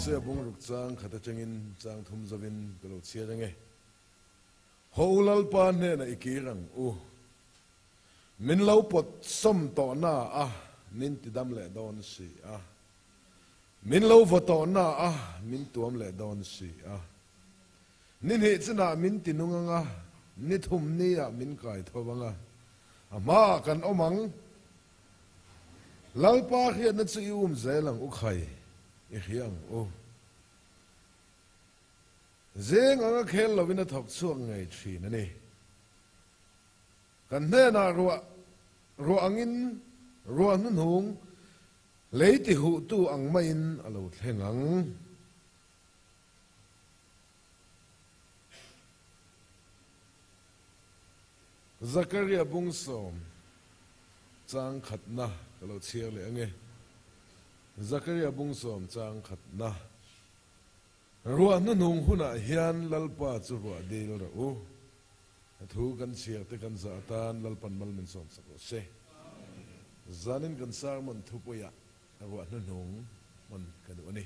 Hosea bung ruk chang khat atangin chang thum zovin ka lo chhiar ange. Ho u Lalpa hnenah i kir ang u. Min lo pawt sawm tawh na a, min ti dam leh dawn si a. Min lo vaw tawh na a, min tuam leh dawn si a. Ni hnih chinah min ti nung ang a, ni thum niah min kai tho ang a, a hmaah kan awm ang. Lalpa hriatna chu i um zel ang u khai, i hria ang u. Zeng anga khel lovin a thawk chhuak ngei thin a ni. Kan hnenah ruah ruah angin ruah hnuhnung lei tihuhtu ang maiin a lo thleng ang. Zakaria bungsawm chang khatna ka lo chhiar leh ange. Zakaria bungsawm chang khatna. Ruah hnuhnung hunah hian Lalpa chu ruah dil rawh u. A thu kan chhiar te kan zah atan Lalpan mal min sawm sak rawh se. Zanin kan sermon thupuiah ruah hnuhnung hman ka duh a ni.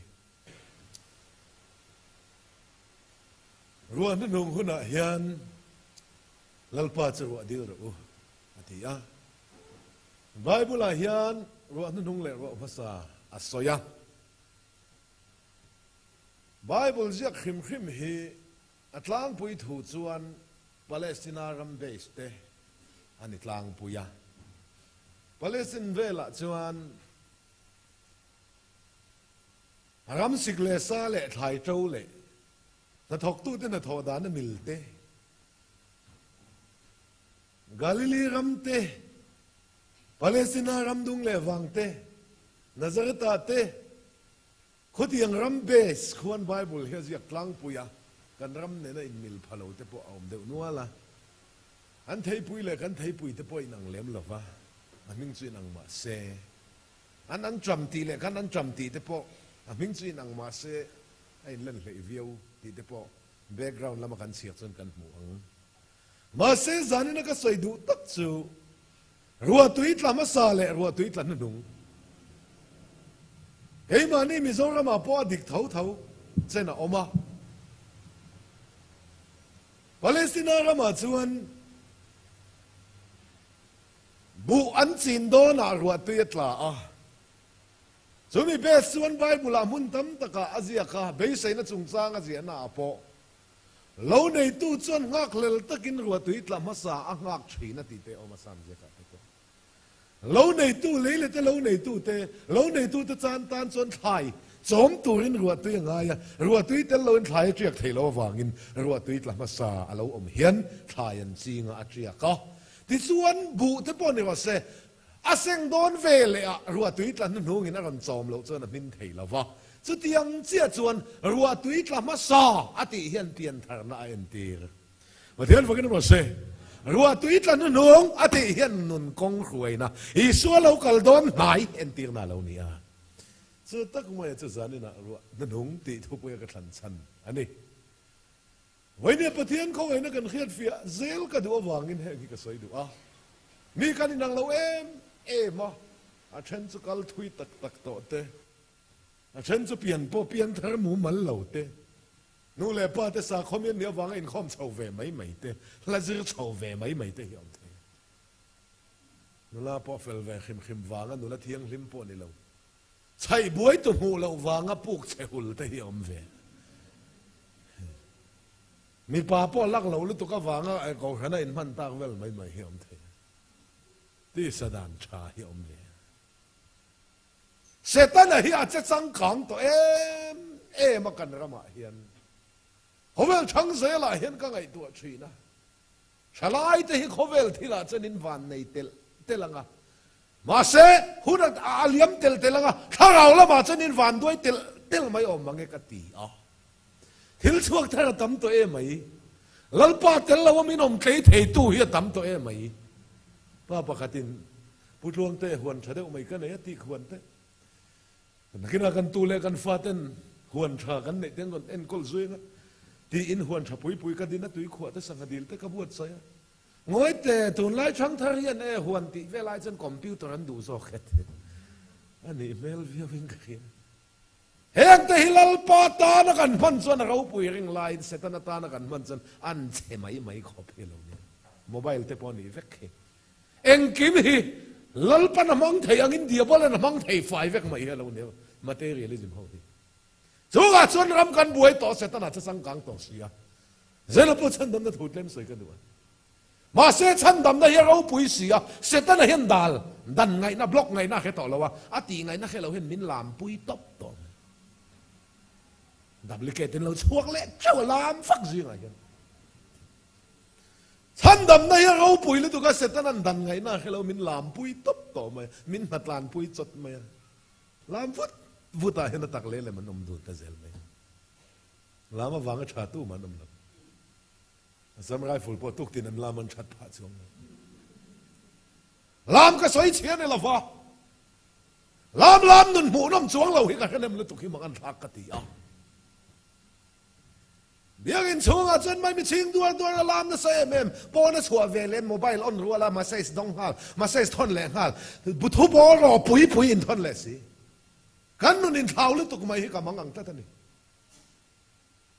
Ruah hnuhnung hunah hian Lalpa chu ruah dil rawh u a ti a. Bible-ah hian ruah hnuhnung leh ruah hmasa a sawi a. Bible ziak hrim hrim hi a tlangpui thu chuan Palestina ram base te a ni tlangpui a. Palestine velah chuan ram sik leh sa leh thlai to leh hnathawktute hnathawh dan a mil te, Galilee ram te, Palestina ram dung leh vang te, Nazareth-ah te, Khawtiang ram base khuan Bible hi a ziak tlangpui a, kan ram nena inmil pha lo te pawh a awm deuh nual a. An theipui leh kan theipui te pawh inang lem lo va, a hming chu inang mah se. An an ṭam tih leh kan an ṭam tih te pawh a hming chu inang mah se a inlen hleih viau tih te pawh background lama kan chhiar chuan kan hmu ang. Mahse zanina ka sawi duh tak chu Ruahtui tla hmasa leh ruahtui tla hnuhnung. Keimahni Mizoramah pawh a dik tho tho chen a awm a. Palestina ramah chuan buh an chin dawnah ruahtui a tla a. Chumi base chuan Bible-ah hmun tam takah a ziak a, beiseina chungchang a ziahnaah pawh Lo neitu chuan nghakhlel takin ruahtui tla hmasa a nghak thin a tih te awm a sam ziakah te pawh. Lo neitu lei leh te lo neitu te, lo neitu te chan tan chuan thlai chawm turin ruahtui a ngai a, ruahtui tel loin thlai a tiak thei lo avangin ruahtui tla hmasa a lo awm hian thlai an chinga a tiak a. Tichuan buh te pawh ni rawh se, A seng dawn ve leh ah ruahtui tla hnuhnungin a rawn chawm loh chuan a hmin thei lo va. Chutiang chiah chuan ruahtui tla hmasa a tih hian piantharna a entir. Pathian fakin rawh se. Ruahtui tla hnuhnung a tih hian nun kawng hruaina Isua lo kal dawn hnai entirna a lo ni a. Chu tak maia chu zaninah ruah hnuhnung tih thupuia ka thlan chhan a ni. Vawinia Pathian khawngaihna kan hriatfiah zel ka duh avangin heng hi ka sawi duh a. Mi kan inang lo em em a, a then chu kal thui tak tak tawh te, a then chu pian pawh pian thar mumal lo te, nu leh pa te sakhawm hian nih avanga inkhawm chho ve mai mai te, hla zir chho ve mai mai te hi a awm thei a. Nula pawh fel ve hrim hrim vanga nula thianghlim pawh ni lo. Chhaih buai tu hmuh loh vanga puk chhe hul te hi a awm ve. Mipa pawh lak lo lutuk avanga kohhrana inhman tak vel mai mai hi a awm thei a. Tisa dan tha hi a awm ve. Setana hi a che changkang tawh em em a kan ramah hian. Khawvel thang zelah hian ka ngaihtuah thin a. Thalai te hi khawvel thilah chuan in van nei telh telh ang a. Mahse, hun a liam telh telh ang a, thlarau lamah chuan in van duai telh telh mai awm ang e ka ti a. Thil chhuak thar a tam tawh em mai. Lalpa tel lo a min awm tlei theitu hi a tam tawh em mai. Pa pakhatin Pu Tluangte huan tha deuh mai ka nei a tih khuan te. Nakinah kan tu leh kan faten huan tha kan neih te an rawn enkawl zui ang a tiin huan tha pui pui ka din a tui khuah te sangha dil te ka buatsaih a. Ngawi te, tunlai thangthar hian e huan tih vel ai chuan computer an duh zawk het a nih hmel viau in ka hria. Hengte hi Lalpa tana kan hman chuan a ropui ring laiin Setana tana kan hman chuan an chhe mai mai khawp hi lo nia. Mobile te pawh a nih vek hi. Engkim hi Lalpan a hmang thei angin Diabolan a hmang thei fai vek mai hi a lo nia materialism ho hi. Chungah chuan ram kan buai tawh Setana chu changkang tawh si a. Zela pawh chhandamna thu tlem sawi ka duh a. Mahse chhandamna hi a ropui si a, Setana hian dal dan ngaihna, block ngaihna a hre tawh lo a, a tih ngaihna hre lo hian min lampui tawp tawh mai. Duplicate in lo chhuak leh teuh a lam vak zingah hian. Chhandamna hi a ropui lutuk a, Setana'n dan ngaihna a hre lo, min lampui tawp tawh mai a, min hnatlanpui chawt mai a. Lam vut vut ah hian a tak leh lem an awm dun ta zel mai a. Lam avanga tha tu mah an awm lo. Assam Rifle pawh tuktin an lam an that phah chuang lo. Lam ka sawi chhia ni lova, lam lam nun hmuhnawm chuang lo hi ka hrenem lutuk hi mang an thlak ka ti a. Biakinn chhungah chuan mai michhing duar duar a lam nasa em em, pawn a chhuah ve leh mobile on rual a message dawng nghal, message thawn leh nghal, buthu ball raw pui pui in thawn leh si. Kan nun inthlau lutuk mai hi ka mang ang tlat a ni.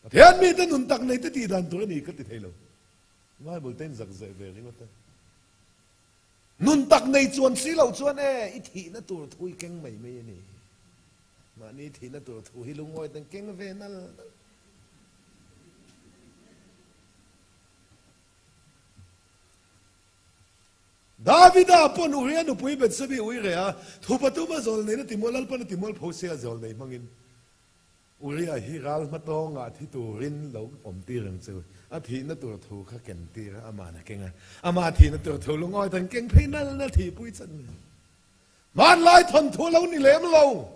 Pathian mite nun tak nei te tih dan tur a ni ka ti thei lo. Bible te in zak zeh ve ringawt a. Nun tak nei chuan si lo chuan e, i thihna tur thu i keng mai mai a ni. Mahni thihna tur thu hi lungawi ten keng ve nal nal. Davida pawn Uria nupui Bethsebi ui reh a, thu pathum a zawl neihna timual Lalpan a timual pho sia zawl nei hmangin. Uria hi ral hmatawngah thi turin lo awm tir ang chu. A thihna tur thu kha ken tir a, ama'n a keng a. Ama thihna tur thu lungawi tan keng phei nal nal thihpui chan mai. Hmanlai thawnthu a lo ni lem lo.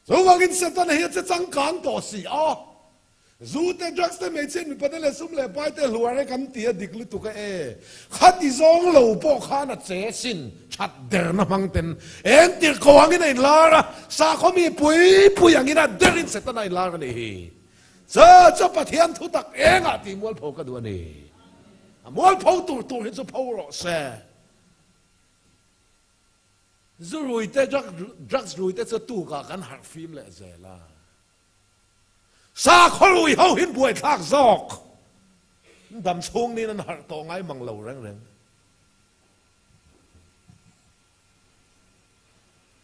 Chuvangin Setana hi a che changkang tawh si a. Zu te, drugs te, hmeichhia mipa te leh sum leh pai te hluar e kan ti a dik lutuk a e. Khati zawng lo pawh khan a che sin that derna hmang ten eng tirh ko angin a inlar a, sakhaw mi pui pui angin a derin Setana a inlar a nih hi. Chu chu Pathian thu tak engah tih mualpho ka duh a ni. A mualpho tur tur hi chu pho rawh se. Zu rui te, drugs rui te chu tukah kan harh fim leh zel a. Sakhaw rui ho hin buaithlak zawk. Dam chhung niin an harh tawh ngai mang lo reng reng.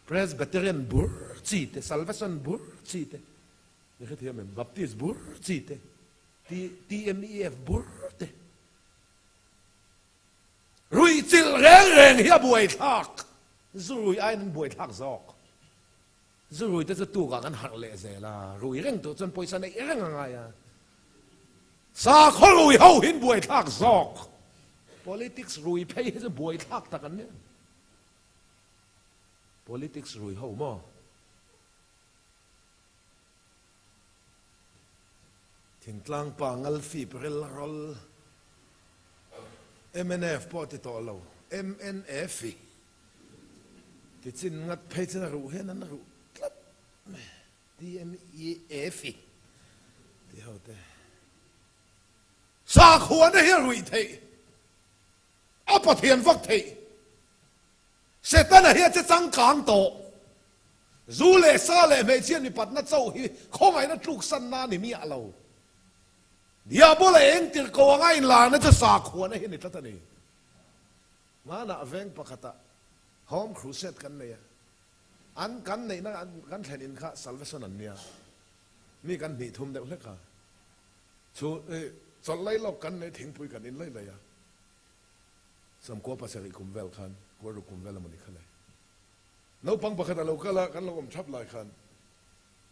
Presbyterian bur chi te, Salvation bur chi te, ni hrethiam em? Baptist bur chi te, TMEF bur te. Ruihchilh reng reng hi a buaithlak. Zu rui aiin an buaithlak zawk. Zu rui te chu tukah kan harh leh zel a, rui reng tur chuan pawisa neih reng a ngai a. Sakhaw rui ho hi an buaithlak zawk. Politics rui phei hi chu buaithlak tak an nia. Politics rui ho maw? Thingtlang pa ngalfip rel rawl mnf pawh ti tawh lo, mnf i ti chin ngat phei chin a ruh hian an ruh tlat mai, TMEF i ti ho te. Sakhuana hi a ruih theih, a Pathian vak theih. Setana hi a che changkang tawh. Zu leh sa leh hmeichhia mipatna chauh hi khawngaihna tluksanna a ni miah lo. Diabola eng tirh ko anga inlarna chu sakhuana hi a ni tlat a ni. Hmanah veng pakhatah Home Crusade kan nei a, an kan neihna kan thlen in kha Salvation an nia, mi kan hnih thum deuh hlek a, chu chawlh lai lawk kan nei thingpui kan in lai lai a. Samkua pasarih kum vel khan, kuaruk kum vel emawni kha le. Naupang pakhat a lo kal a, kan lo awm thap lai khan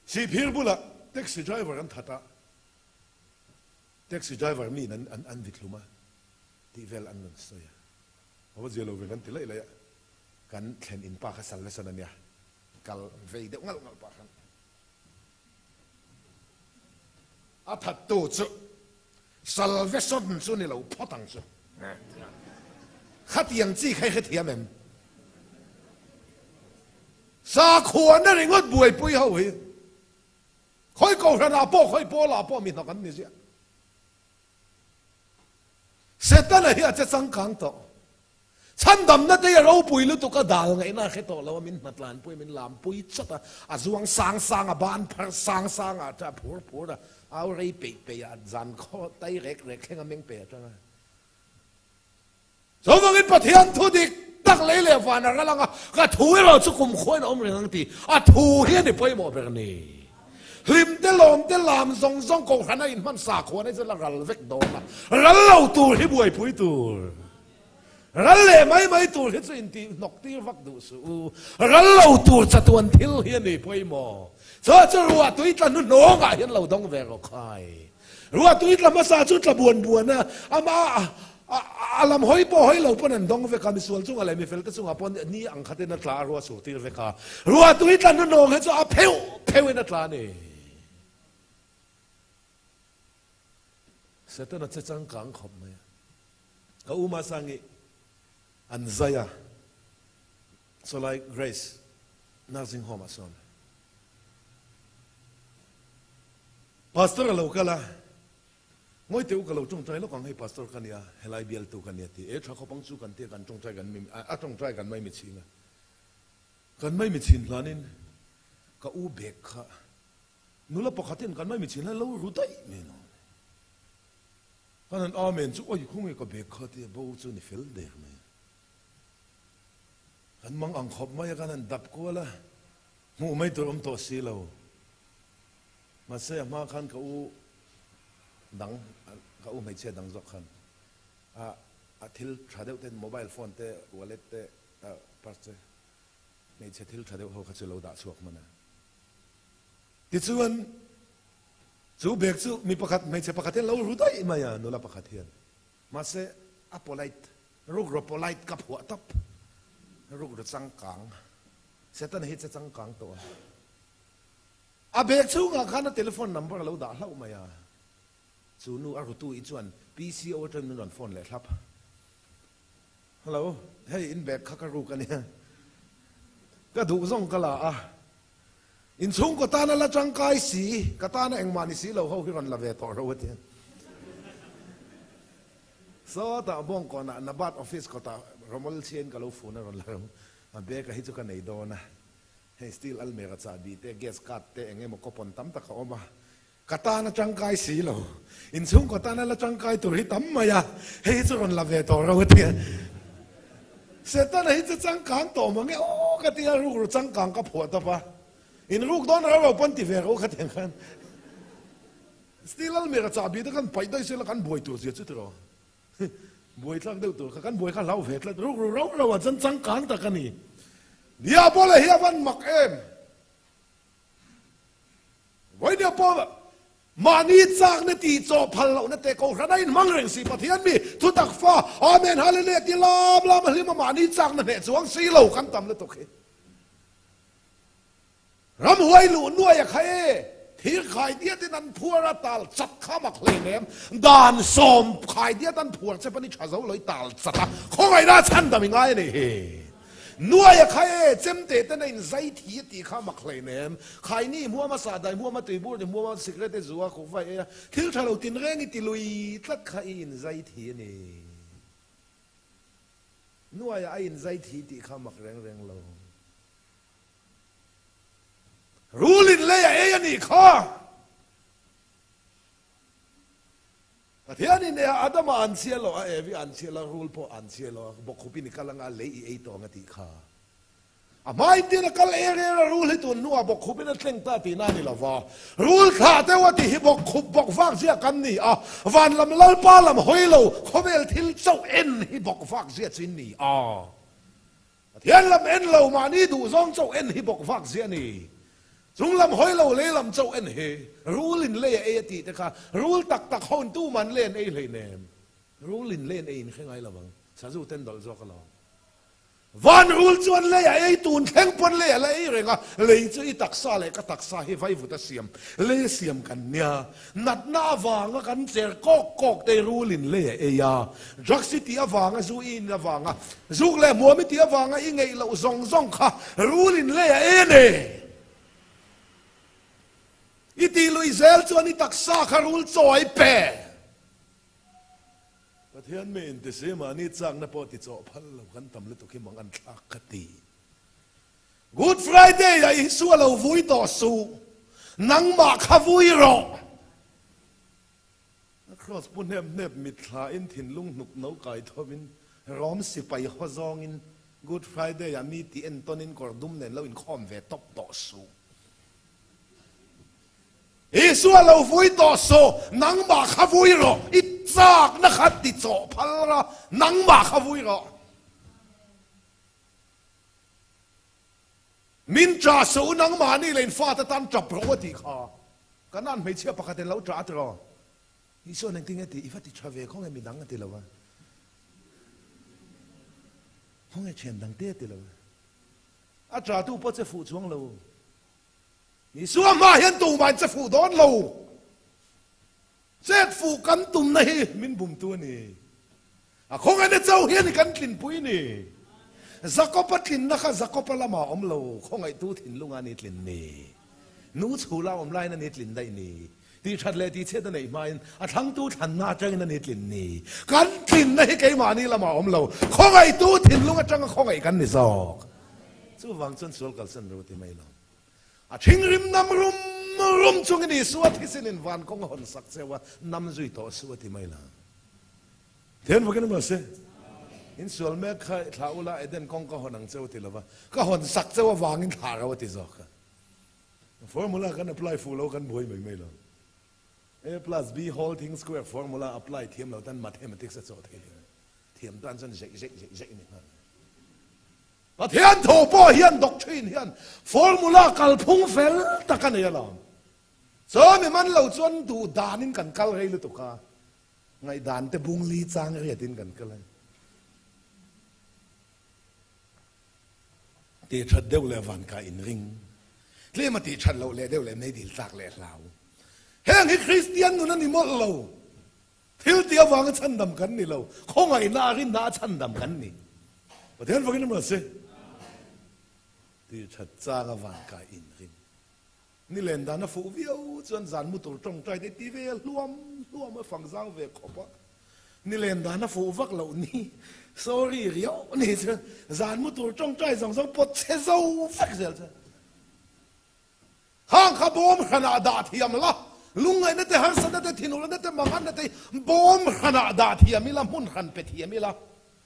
Sihphir bulah taxi driver an that a, taxi driver miin an an an vithlum a tih vel an rawn sawi a. A va zia lo ve kan ti laih laih a, kan thlen in pa kha salvesan a nia, kal vei deuh ngalh ngalh pah khan. A thattu chu Salvation chu ni lo phawt ang chu. Khatiang chi kha i hrethiam em? Sakhuana ringawt buaipui ho hi khawi kohhranah pawh khawi pawlah pawh mi hnawk an ni ziah. Setana hi a che changkang tawh. Chhandamna te hi a ropui lutuk a, dal ngaihna a hre tawh lo a, min hnatlanpui, min lampui chat a, a zuang sang sang a, ban phar sang sang ah a phur phur a, au rei peih peih a, zan khaw tai rek rek thleng a meng peih atang a. Chuvangin Pathian thu dik tak lei leh van a ral ang a, ka thu erawh chu kumkhuain a awm reng ang tih a thu hi a ni pawimawh ber ni. Hlim te lawm te lam zawng zawng kohhran a inhman sakhua nei chu la ral vek dawn a, ral lo tur hi buaipui tur. Ral leh mai mai tur hi chu intih hnawk tir vak duh suh u. Ral lo tur chatuan thil hi a ni pawimawh. Chu chu ruah tui tla hnuhnawngah hian lo dawng ve rawh khai. Ruah tui tla hmasa chu tla buan buan a, amah a lam hawi pawh hawi lo pawn an dawng vek a, misual chungah leh mifel te chungah pawn ni ang khatin a tla a, ruah sur tir vek a. Ruah tui tla hnuhnawng hi chu a pheuh pheuhin a tla a ni. Setana che changkang khawp mai a. Ka u Masangi an zai a, sawlai Grace nursing home ah sawn Pastor a lo kal a, Ngawi teh u ka lo tawngtai lawk ang hei Pastor ka nia, helai bialtu ka nia ti e tha khawp ang chu kan tia kan tawngtai kan a tawngtai kan mai mitchhing a, kan mai mitchhin hlanin ka u bag kha nula pakhatin kan mai mitchhin hlan lo ru daih mai a ni. Kan han Amen chu awi khawnge ka bag kha tia bo chu ni fel der mai a, kan mang ang khawp mai a kan han dap kual a, hmuh mai tur awm tawh si lo. Mahse a hma khan ka u dang, ka u hmeichhia dang zawk khan a a thil tha deuh te mobile phone te, wallet te, purse te, hmeichhe thil tha deuh ho kha chu lo dah chhuak hman a. Tichuan chu bag chu mi pakhat, hmeichhe pakhat hian lo ru daih mai a, nula pakhat hian. Mahse a polite, rukru polite ka phuah tawp, rukru changkang, Setana hi che changkang tawh a. A bag chhungah khan a telephone number a lo dah hlauh mai a, chu nu a rutu i chuan PCO atangin min rawn phone leh thlap. Hello, hei in bag kha ka ruk a nia, ka duh zawng ka la a, inchhungkaw tana la tangkai si, ka tana engmah ni si lo ho hi rawn la ve tawh ro a ti. Sawtah Bawngkawnah Nabat office kawtah Romol chhiain ka lo fun a rawn la ro, a bag a hi chu ka nei dawn a. Hei steel almera chahbi te, gas card te eng emaw coupon tam tak a awm a, ka tan a tangkai si lo. Inchhungkaw tana la tangkai tur hi tam mai a, hei hi chu rawn la ve tawh ro a ti a. Setana hi chu changkang tawh mang e aw ka ti a, rukru changkang ka phuah tawp a, in ruk dawn rau rau pawn ti ve ro kha tiang khan. Steel almera chahbi te khan paih daih sela kan buai tur zia chu tiraw. Buai tlak deuh tur kha kan buai kha hlau ve tlat ruk ru rauh rauh a chuan changkang tak a ni. Diabola hi a van mak em? Vawinia pawh mahni chakna tih chawh phal lohna te kohhran a inhmang reng si Pathian mi thutak fa Amen Hallelujah ti lam lam a hlim a mahni chakna hneh chuang si lo kan tam lutuk hi. Ramhuai luh nuai a kha e, thir khai diatin an phuar a tal chat kha mak hlein em, dan sawm khai diat an phuar che pawn i tha zo lo i tal chat a, khawngaihna a chhan dam i ngai a nih hi. Nuai a kha e, chemte ten a in zai thi a tih kha mak hlein em, khaini hmuam a sahdai hmuam a tuibur ni hmuam a cigarette zu a kukva ei a, thil tha lo tinreng i ti lui tlat kha i in zai thi a ni. Nuai a in zai thi tih kha mak reng reng lo. Rulin lei a ei a nih kha. Pathianin e Adama an chhia lo a, Evi an chhia lo a, rul pawh an chhia lo a, bawkkhupin i kal anga lei i ei tawh ang a tih kha. A hmain tin a kal er er a, rul hi tun hnuah bawkkhupin a tleng ta tihna a ni lo va. Rul thlah deuh a tih hi bawkkhup bawk vak ziah kan ni a, van lam Lalpa lam hawi lo khawvel thil chauh en hi bawk vak ziah chu in ni a. Pathian lam en lo mahni duh zawng chauh en hi bawk vak ziah a ni. Chung lam hawi lo lei lam chauh en hi rul in lei a ei a tih te kha rul tak tak ho in tuman lei an ei hleinem. Rul in lei an ei in hre ngai lo vang. Sazu ten dawlh zawk alawm. Van rul chuan lei a ei tun thleng pawn lei a la ei reng a, lei chu i taksa leh ka taksa hi vaivut a siam, lei a siam kan nia. Natna avanga kan cher kawk kawk te rul in lei a ei a, drugs i tih avanga zu i in avanga zuk leh hmuam i tih avanga i ngeih loh zawng zawng kha rul in lei a ei a ni. I tih lui zel chuan i taksa kha rul chaw a i pe. Pathian mi intisi mahni chakna pawh ti chawh phal lo kan tam lutuk hi mang an thlak ka ti. Good Friday ah Isua lo vui tawh suh, nangmah kha vui rawh. A cross pu hnep hnep mitthla in thinlung hnuk no kai thovin Rom sipai haw zawngin Good Friday ah mi ti entawnin kawr dum nen lo inkhawm ve tawp tawh suh. Isua lo vui tawh suh, nangmah kha vui rawh, i chakna kha ti chawh phal ra, nangmah kha vui rawh. Min ṭah suh u, nangmah nih leh in fate tan ṭap rawh u a tih kha. Kanan hmeichhia pakhatin lo ṭah a ti rawh. Isua'n engtin nge ti? I va ti ṭha ve khawnge midang a ti lo a. Khawnge ṭhian dangte a ti lo a. A ṭahtu pawh che fuh chuang lo. Isua hmaah hian tumah in che fuh dawn lo. Chet fuh kan tumna hi min bumtu a ni. A khawngaihna chauh hi a ni kan tlinpui ni. Jakob-a tlinna kha Jakob-a lamah a awm lo, khawngaihtu thinlunga a ni tlin ni. Nu chhula awm laiin a ni tlin daih ni. Tihṭhat leh tihchhiat a neih hmain a thlangtu thlanna aṭangin a ni tlin ni. Kan tlinna hi keimahni lamah a awm lo, khawngaihtu thinlung aṭanga khawngaih kan ni zawk. Chuvang chuan sual kalsan ro ti mai lo. A thinrim nam rum rum chungin Isua thisinin van kawng a hawn sak cheu a, nam zui tawh suh a ti mai lo. Thian vakin emaw se, in sual mek kha thlah ula Eden kawng ka hawn ang cheu a ti lova, ka hawn sak cheu avangin thlah ro a ti zawk a. Formula kan apply fuh lo kan buai mai mai lo. A plus B whole thing square formula apply thiam lo tan mathematics a chawh thei lo. Thiam tan chuan zeih zeih zeih zeih ni nghal. Pathian tho pawh hian doctrine hian formula kalphung fel tak a nei alawm. Chaw mi man lo chuan duh danin kan kal rei lutuk a, ngaihdan te bung li chang riatin kan kal a ni. Tih that deuh leh van ka inring. Tlem a tih that loh leh deuh leh meidil tlak leh hlau. Heng hi Kristian nun a ni mawlh lo. Thil tih avanga chhandam kan ni lo, khawngaihna a rinna a chhandam kan ni. Pathian fakin emaw se. Tih that chang a van ka inring. Ni len dan a fuh viau chuan zan mu tur tawngtai te ti ve hluam hluam a fang zau ve khawp a. Ni len dan a fuh vak loh ni, sorry riau ni chuan zan mu tur tawngtai zawng zawng pawt chhe zo vek zel chuan. Hang kha bawm hranah dah thiam la, lungngaihna te, harsatna te, thinurna te, manganna te bawm hranah dah thiam ila, hmun hran pe thiam ila.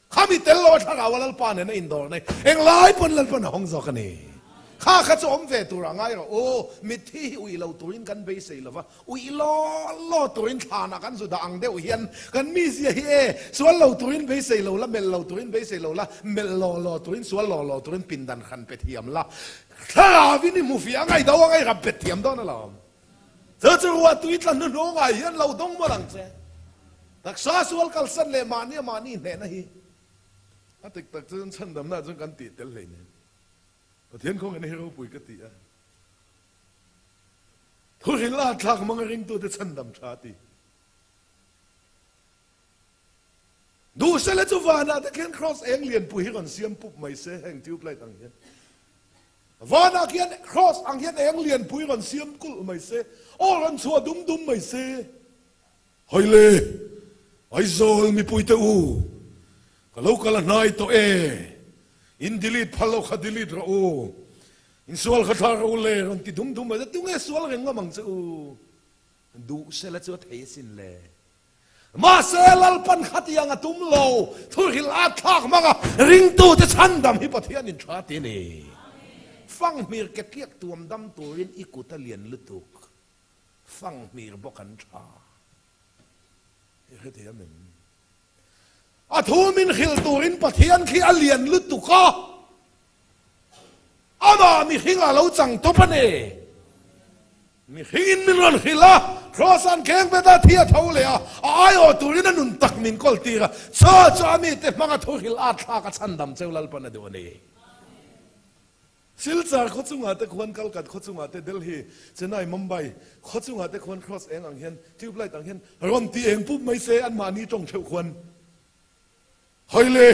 Khami tel lo a thlarau a Lalpa nen a indawr nei, englai pawn Lalpan a hawng zawk a ni. Kha kha chu awm ve tur a ngai rawh u, mitthi hi uih lo turin kan beisei lo va, uih law law turin thlanah kan zu dah ang deuh hian kan mizia hi e, sual lo turin beisei lo la, melh lo turin beisei lo la, melh law law turin, sual law law turin pindan hran pe thiam la, Thlarauin i hmu fiah a ngaih do a ngaih rap bet thiam dawn alawm. Chu chu ruah tui tla hnuhnungah hian lo dawng mawlh ang che. Taksa sual kalsan leh mahni a mahni hnehna hi a dik tak chuan chhandamna chuan kan tih tel hleinem. Pathian khawngaihna hi ropui ka ti a. Thuhrilh a thlak hmanga ringtute chhandam tha a ti. Duhsele chu vanah te khian cross eng lianpui hi rawn siam pup mai se heng tube light ang hian. Vanah khian cross ang hian eng lianpui rawn siam kulh mai se, aw rawn chhuah dum dum mai se. Haile, Aizawl mipuite u, ka lo kal a hnai tawh e, in delete phal lo kha delete rawh u, in sual kha thla rawh u le rawn ti dum dum mai se, tunge sual reng ngam ang che u? Duhsele chu a thei asin le. Mahse, Lalpan khatiang a tum lo, thuhrilh a thlak hmang a, ringtute chhandam hi Pathianin tha ti a ni. Fanghmir ke tliak tuam dam turin i kut a lian lutuk, fanghmir bawk an tha. I hre thei a mem? A thu min hrilh turin Pathian khi a lian lutuk a, amah mihring a lo chang tawp a ni. Mihringin min rawn hrilh a, Kraws-a'n kheng bet a, thi a tho leh a, a aiawh turin a nun tak min kawl tir a, chaw chu a mite hmanga thu hrilh at thlak a chhandam cheu Lalpan a duh a ni. Silchar khaw chungah te khuan Kalkat khaw chungah te Delhi, Chennai, Mumbai khaw chungah te khuan Kraws eng ang hian, tube light ang hian rawn ti eng pup mai se anmahni tawng theuh khuan. Hai le,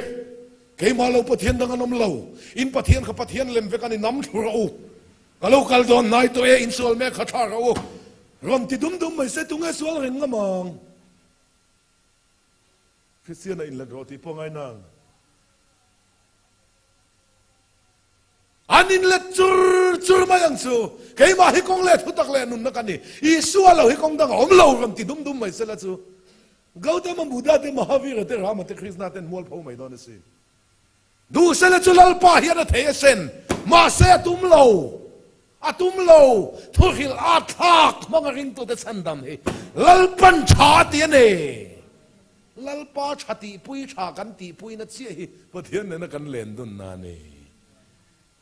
keimah lo Pathian dang an awm lo, in Pathian kha Pathian lem vek a ni nam thlu rawh u, ka lo kal dawn hnai tawh e, in sual mek kha tha rawh u, rawn ti dum dum mai se tunge sual reng ngam ang? Kristian a inlet rawh tih pawh ngai nang. An inlet chur chur mai ang chu. Keimah hi kawng leh thutak leh nunna ka ni. Isua lo hi kawng dang a awm lo rawn ti dum dum mai sela chu. Gautama Buddha te, Mahavira te, Rama te, Krishna ten mualpho mai dawn a si. Duh sela chu Lalpa hian a thei asin. Mahse a tum lo. A tum lo. Thuhrilh a thlak hmang a ringtute chhandam hi Lalpan tha a ti a ni. Lalpa tha tihpui tha kan tihpuina chiah hi Pathian nena kan len dunna a ni.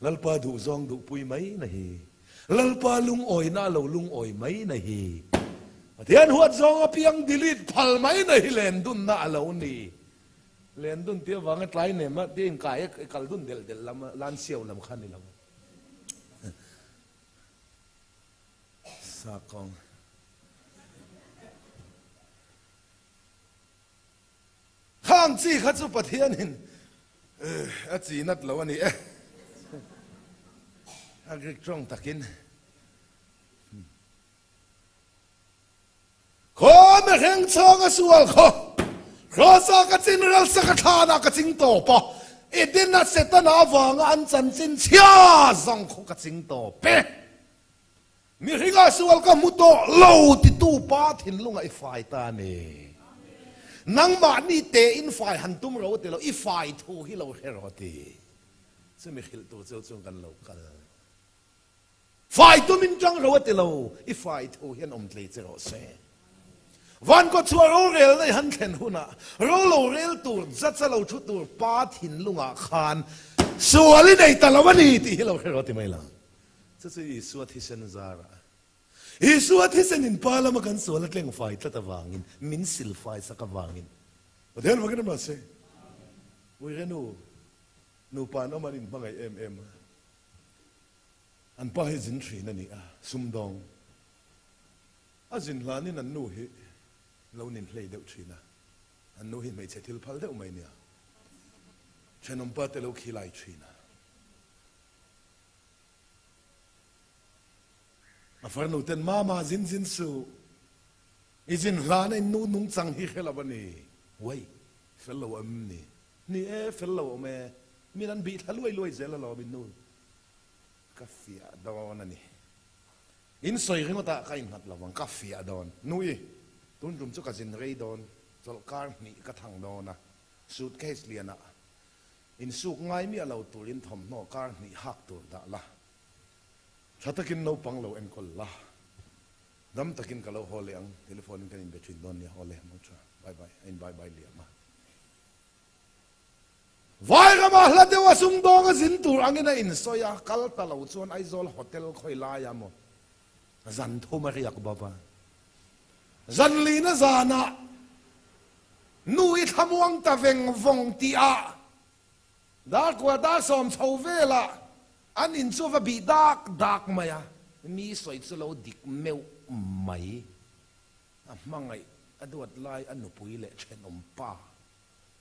Lalpa duhzawng duhpui mai na hi. Lalpa lungawina a lo lungawi mai na hi. Pathian huat zawng apiang delete phal mai na hi len dunna a lo ni. Len dun tih avanga tlai nem a tia inkai a kal dun delh delh lam a lan siau lam kha ni lo. Sakawng. Khang chi kha chu Pathianin a chi nat lo a ni e. A Greek tawng takin. Khaw mihring chhawng a sual khaw, Kraws-a ka chin ralsa ka thlanah ka ching tawp a, Eden-a Setana avanga an chanchin chhia zawng khaw ka ching tawp e. Mihringa sual ka hmu tawh lo titu pa thinlungah i fai ta a ni. Nangmahni tein fai han tum ro ti lo, i fai thu hi lo hre rawh ti. Chumi hrilh tur cheu chuan kan lo kal. Fai tumin tang ro a ti lo, i fai thu hian awm tlei che rawh se. Van kaw chhuah rorel nei han thlen hunah ro lo rel tur judge a lo thu tur pa thinlungah khan sual i nei ta lo a ni tih hi lo hre rawh ti mai la. Chu chu Isua thisen zarah. Isua thisen in pa lama kan sual a tleng fai tlat avangin, min sil fai sak avangin. Pathian vakin a mahse, Uirenu, nupa an awm an inhmangaih em em a. An pa hi zin thin a ni a, sumdawng. A zin hlanin an nu hi lo nin hlei deuh thin a, an nu hi hmeichhe thil phal deuh mai nia. Thenawm pa te lo khilai thin a. A farnu ten Mama zin zin suh, i zin hlana in nu nungchang hi hre lo a ni. Uai, fel lo awm ni. Ni e, fel lo awm e. Min an bih thla luai luai zel alawm in nu. Ka fiah dawn a ni. In sawi ringawt ah ka innghat lo ang, ka fiah dawn. Nui, tun tum chu ka zin rei dawn, chawlhkar hnih ka thang dawn a, suitcase lian ah insuk ngai miah lo turin thawmhnaw kar hnih hak tur dah la. Tha takin naupang lo enkawl la, dam takin ka lo haw leh ang, telephone in kan inbe thin dawn nia, awle, mangtha, bye bye, a in bye bye liam a. Vai ramah hla deuh a sumdawng a zin tur angin a insawi a, kal ta lo chuan Aizawl Hotel khawi laia maw zan thum a riak bawk a. Zan lina zanah nu i thlamuang ta veng vawng tihah darkua dar sawm chho velah an in chu va bih dak dak mai a, mi sawi chu lo dik meuh mai. A hmangaih a duat lai a nupui leh thenawm pa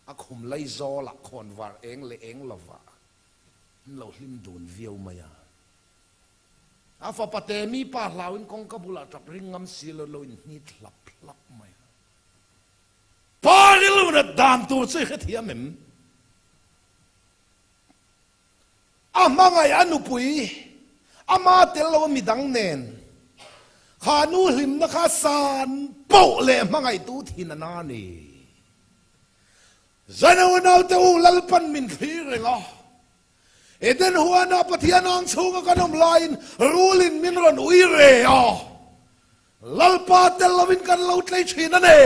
a khum lai zawlah khawnvar eng leh eng lovah an lo hlim dun viau mai a. A fapa te mi pa hlauin kawngka bulah tap ring ngam si lo lo inhnit hlap hlap mai a. Pa rilru nat dan tur chu i hrethiam em? A hmangaih a nupui, ama tel lo a midang nen, kha nu hlimna kha san poh leh hmangaihtu thin a na ni. Zano naute u Lalpan min thlir reng a, Eden huana Pathian ang chhunga kan awm laiin rulin min rawn ui re a, Lalpa tel lovin kan lo tlei thin a ni.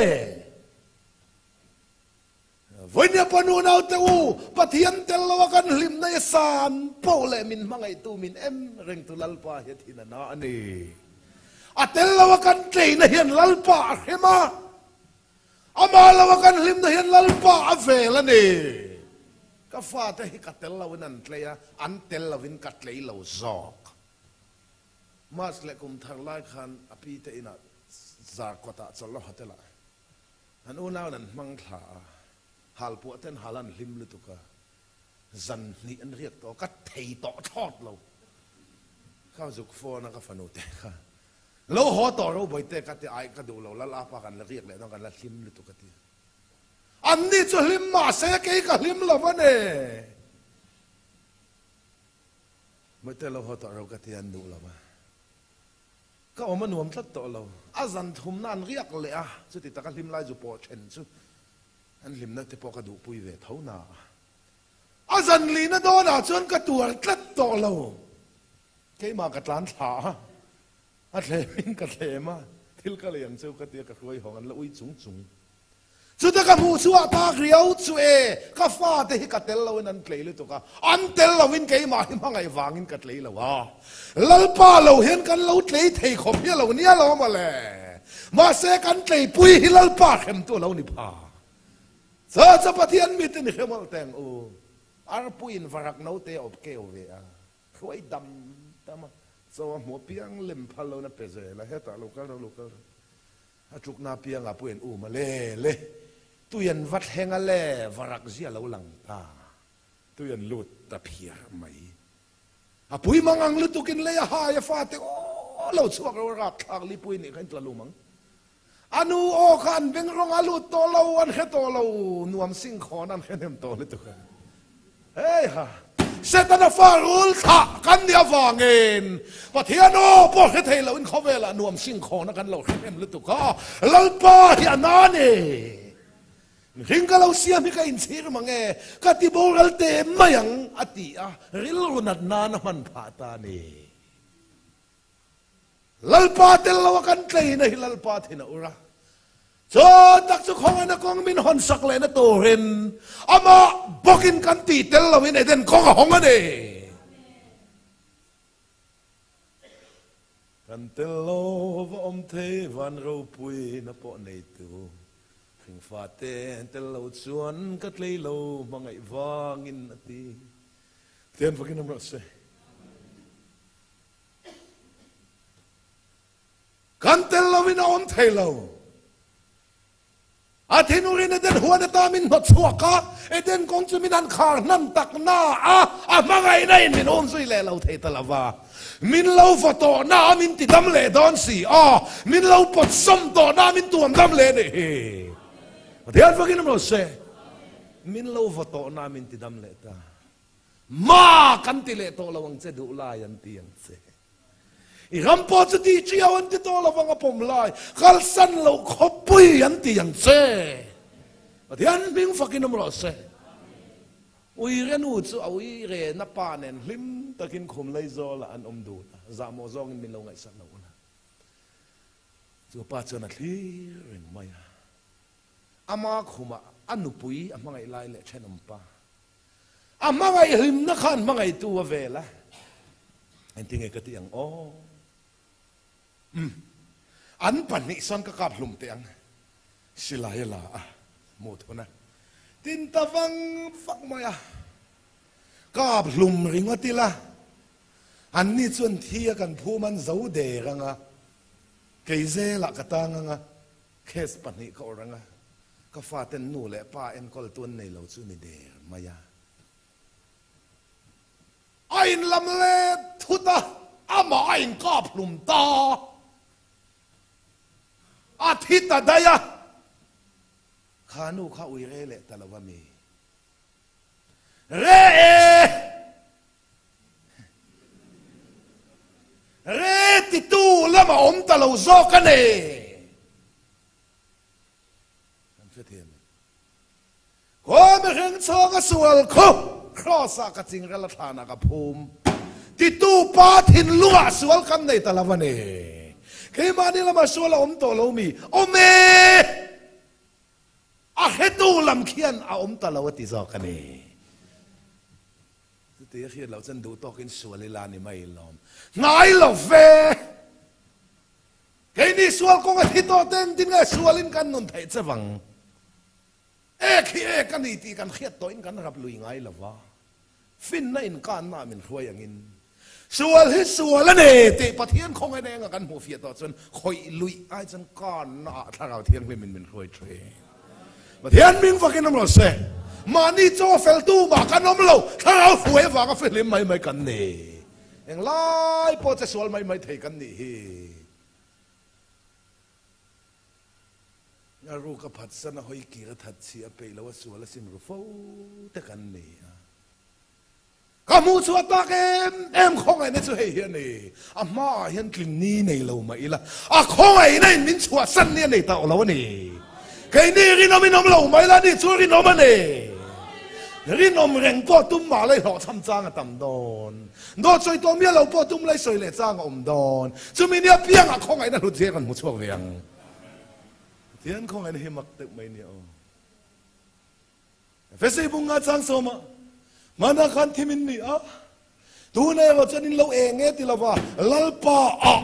Vawinia pa nunaute u, Pathian tel lo a kan hlimna i san poh leh min hmangaihtu min en rengtu Lalpa hi a thin a na a ni. A tel lo a kan tleina hian Lalpa a hrem a, amah lo a kan hlimna hian Lalpa a vel a ni. Ka fate hi ka tel loin an tlei a, an tel loin ka tlei lo zawk. March leh kum thar lai khan a pi te inah Zarkawtah chawlh hotel-ah An unauin an hmang thla a, halpuah ten hal an hlim lutuk a, zan hnih an riak tawh a, ka thei tawh thlawt lo. Ka zuk phone a ka fanu te kha, Lo haw tawh ro bawihte ka ti ai ka duh lo, lal apa kan la riak leh dawn kan la hlim lutuk a ti. Anni chu hlim mahse kei ka hlim lo a ni. Mawite lo haw tawh ro ka ti an duh lo a. Ka awm a nuam tlat tawh lo. A zan thumna an riak leh a, chuti taka hlim lai zu pawh then chu an hlimna te pawh ka duhpui ve tho na a. A zan lihna dawnah chuan ka tuar tlat tawh lo. Keimah ka tlan thla a, a thlemin ka thlem a, thil ka lei ang cheu ka tia ka hruai hawng an la ui chung chung. Chuta ka hmuh chhuah tak riau chu e, ka fate hi ka tel loin an tlei lutuk a, an tel loin keimah hi hmangaih vangin ka tlei lo a. Lalpa lo hian kan lo tlei thei khawp hi a lo nia lo mawle. Mahse kan tleipui hi Lalpa hremtu a lo ni pha. Chaw chu Pathian mite ni hre mawlh teng u. Arpuiin varak note a awp keu ve a, hruai dam dam a, chaw a hmuh apiang lem phal loin a pe zel a, hetah lo kal ro lo kal ro. A tlukna apiangah pawh in um a le le, tui an va thleng a le, varak zia lo lang ta, tui an lut ta phiar mai. A pui mang ang lutukin lei a hai a fate aw lo chhuak ro a rapthlak lipui nih kha in tla lum ang. A nu aw kha an beng rawng a lut tawh lo, an hre tawh lo, nuam sing khawn an hre hnem tawh lutuk a. Hei ha! Setana fa rul thlah kan nih avangin Pathian aw pawh hre thei loin khawvelah nuam sing khawna kan lo hre hnem lutuk a, Lalpa hi a na ni. Mihring ka lo siam hi ka inchhir mang e, ka ti boral te mai ang a ti a, rilru nat nan a hman phah ta a ni. Lalpa tel lo a kan tleina hi Lalpa thin a ur a, chaw tak chu khawngaihna kawng min hawn sak lehna turin amah bawkin kan tih tel loin Eden kawng a hawng a ni. Kan tel lo va awm thei van ropuina pawh neitu hringfate tel lo chuan ka tlei lo hmangaih vangin a ti. Tian vakin awm rawh se. Kan tel loin a awm thei lo. A thinurin Eden huan ata min hnawt chhuak a, Eden kawng chu min han khar hnan tak na a, a hmangaihna in min awm zui leh lo thei ta lo va. Min lo vaw tawh na a min ti dam leh dawn si a, min lo pawt sawm tawh na a min tuam dam leh nih hi. Pathian fakin awm rawh se. Min lo vaw tawh na a min ti dam leh ta. Ma kan ti leh tawh lo ang che duh lai an ti ang che. I ram pawh chu ti chiau an ti tawh lo vang a pawm lai kalsan loh khawpui an ti ang che. Pathian hming fakin awm rawh se. Uire nu chu a uire na pa nen hlim takin khum lei zawlah an awm dun a, zahmawh zawngin min lo ngaihsak lo una. Chu pa chuan a thlir reng mai a. Ama khumah a nupui a hmangaih lai leh thenawm pa A hmangaih hlimna khan hmangaihtu a vel a, engtinge ka tih ang aw? Umm, an pahnih sawn ka kap hlum teh ang, silai a la a, mu thun a, tin ta vang vak mai a, kap hlum ringawt ila, anni chuan thi a kan phum an zo der ang a, kei zelah ka tang ang a, Case pahnih ka awrh ang a, ka faten nu leh pa enkawl tu an nei lo chu ni der mai a. A inlam let thut a, amah a inkap hlum ta. A thi ta daih a, kha nu kha ui re leh ta lo a mi. Re e! Re titu lam a awm ta lo zawk a ni. Kan hrethiam em? Khaw mihring chhawng a sual khu Kraws ah ka chingrel a thlan ah ka phum titu pa thinlung ah sual kan nei ta lo a ni. Keimahni lamah sual a awm tawh lo mi? Awm e! A hretu lam khian a awm ta lo a ti zawk a ni. Chuti a hriat loh chuan duh tawkin sual ila ni mai lawm. Hnai lo ve! Keini sual kawng a thi tawh te engtin nge sualin kan nun theih che vang? Ek hi ek a ni tih kan hriat tawhin kan rap lui ngai lo va. Finna inkanna ah min hruai angin sual hi sual a ni tih Pathian khawngaih na enga kan hmuh fiah tawh chuan khawih luih ai chuan kanna ah Thlarau Thianghlim in min hruai thin. Pathian hming fakin awm rawh se. Mahni chaw fel tu mah kan awm lo, Thlarau hruai avanga fihlim mai mai kan ni. Englai pawh che sual mai mai thei kan nih hi. A ruk a phatsan a hawi kir a that chhi a peih lo a sual a sim ru fo te kan ni a. Ka hmuh chhuah tak em em khawngaihna chu hei hi a ni. A hmaah hian tlin ni nei lo mah ila, a khawngaihna in min chhuahsan ni a nei tawh lo a ni. Keini rinawm in awm lo mah ila, ani chu rinawm a ni. Rinawm reng pawh tum mah la i hlawhchham chang a tam dawn. Dawt sawi tawh miah lo pawh tum la i sawi leh chang a awm dawn. Chumi nia piangah khawngaihna hlut zia kan hmu chhuak ve ang. Pathian khawngaihna hi mak deuh mai nia aw. Efesei bunga chang sawma hmana khan thim in ni a, tuna erawh chuan in lo eng e ti lova Lalpa ah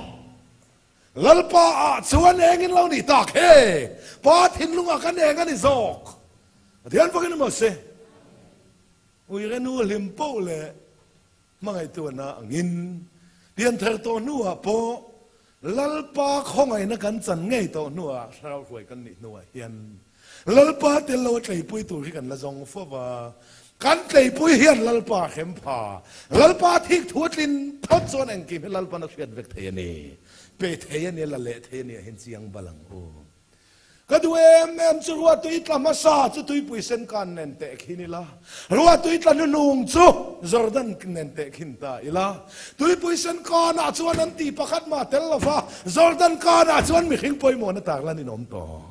Lalpa ah chuan eng in lo nih tak he Pa thinlungah kan eng a ni zawk. Pathian fakin emaw se Uire nu hlim poh leh Hmangaihtuahna angin pianthar tawh hnuah pawh Lalpa khawngaihna kan chan ngei tawh hnuah thlarau hruai kan nih hnuah hian Lalpa tel lo a tleipui tur hi kan la zawng fo va. Kan tleipui hian Lalpa hrem pha, Lalpa thik thu a tlin phawt chuan engkim hi Lalpan a hriat vek thei a ni. Pe thei a ni, la leh thei a ni ah hian chiang bal ang u. Ka duh em em chu ruahtui tla hmasa chu tuipui sen kan nen teh khin ila, ruahtui tla hnuhnung chu Jordan nen teh khin ta ila. Tuipui sen kanah chuan an ti pakhat mah tel lova, Jordan kanah chuan mihring pawimawhna tak lan in awm tawh.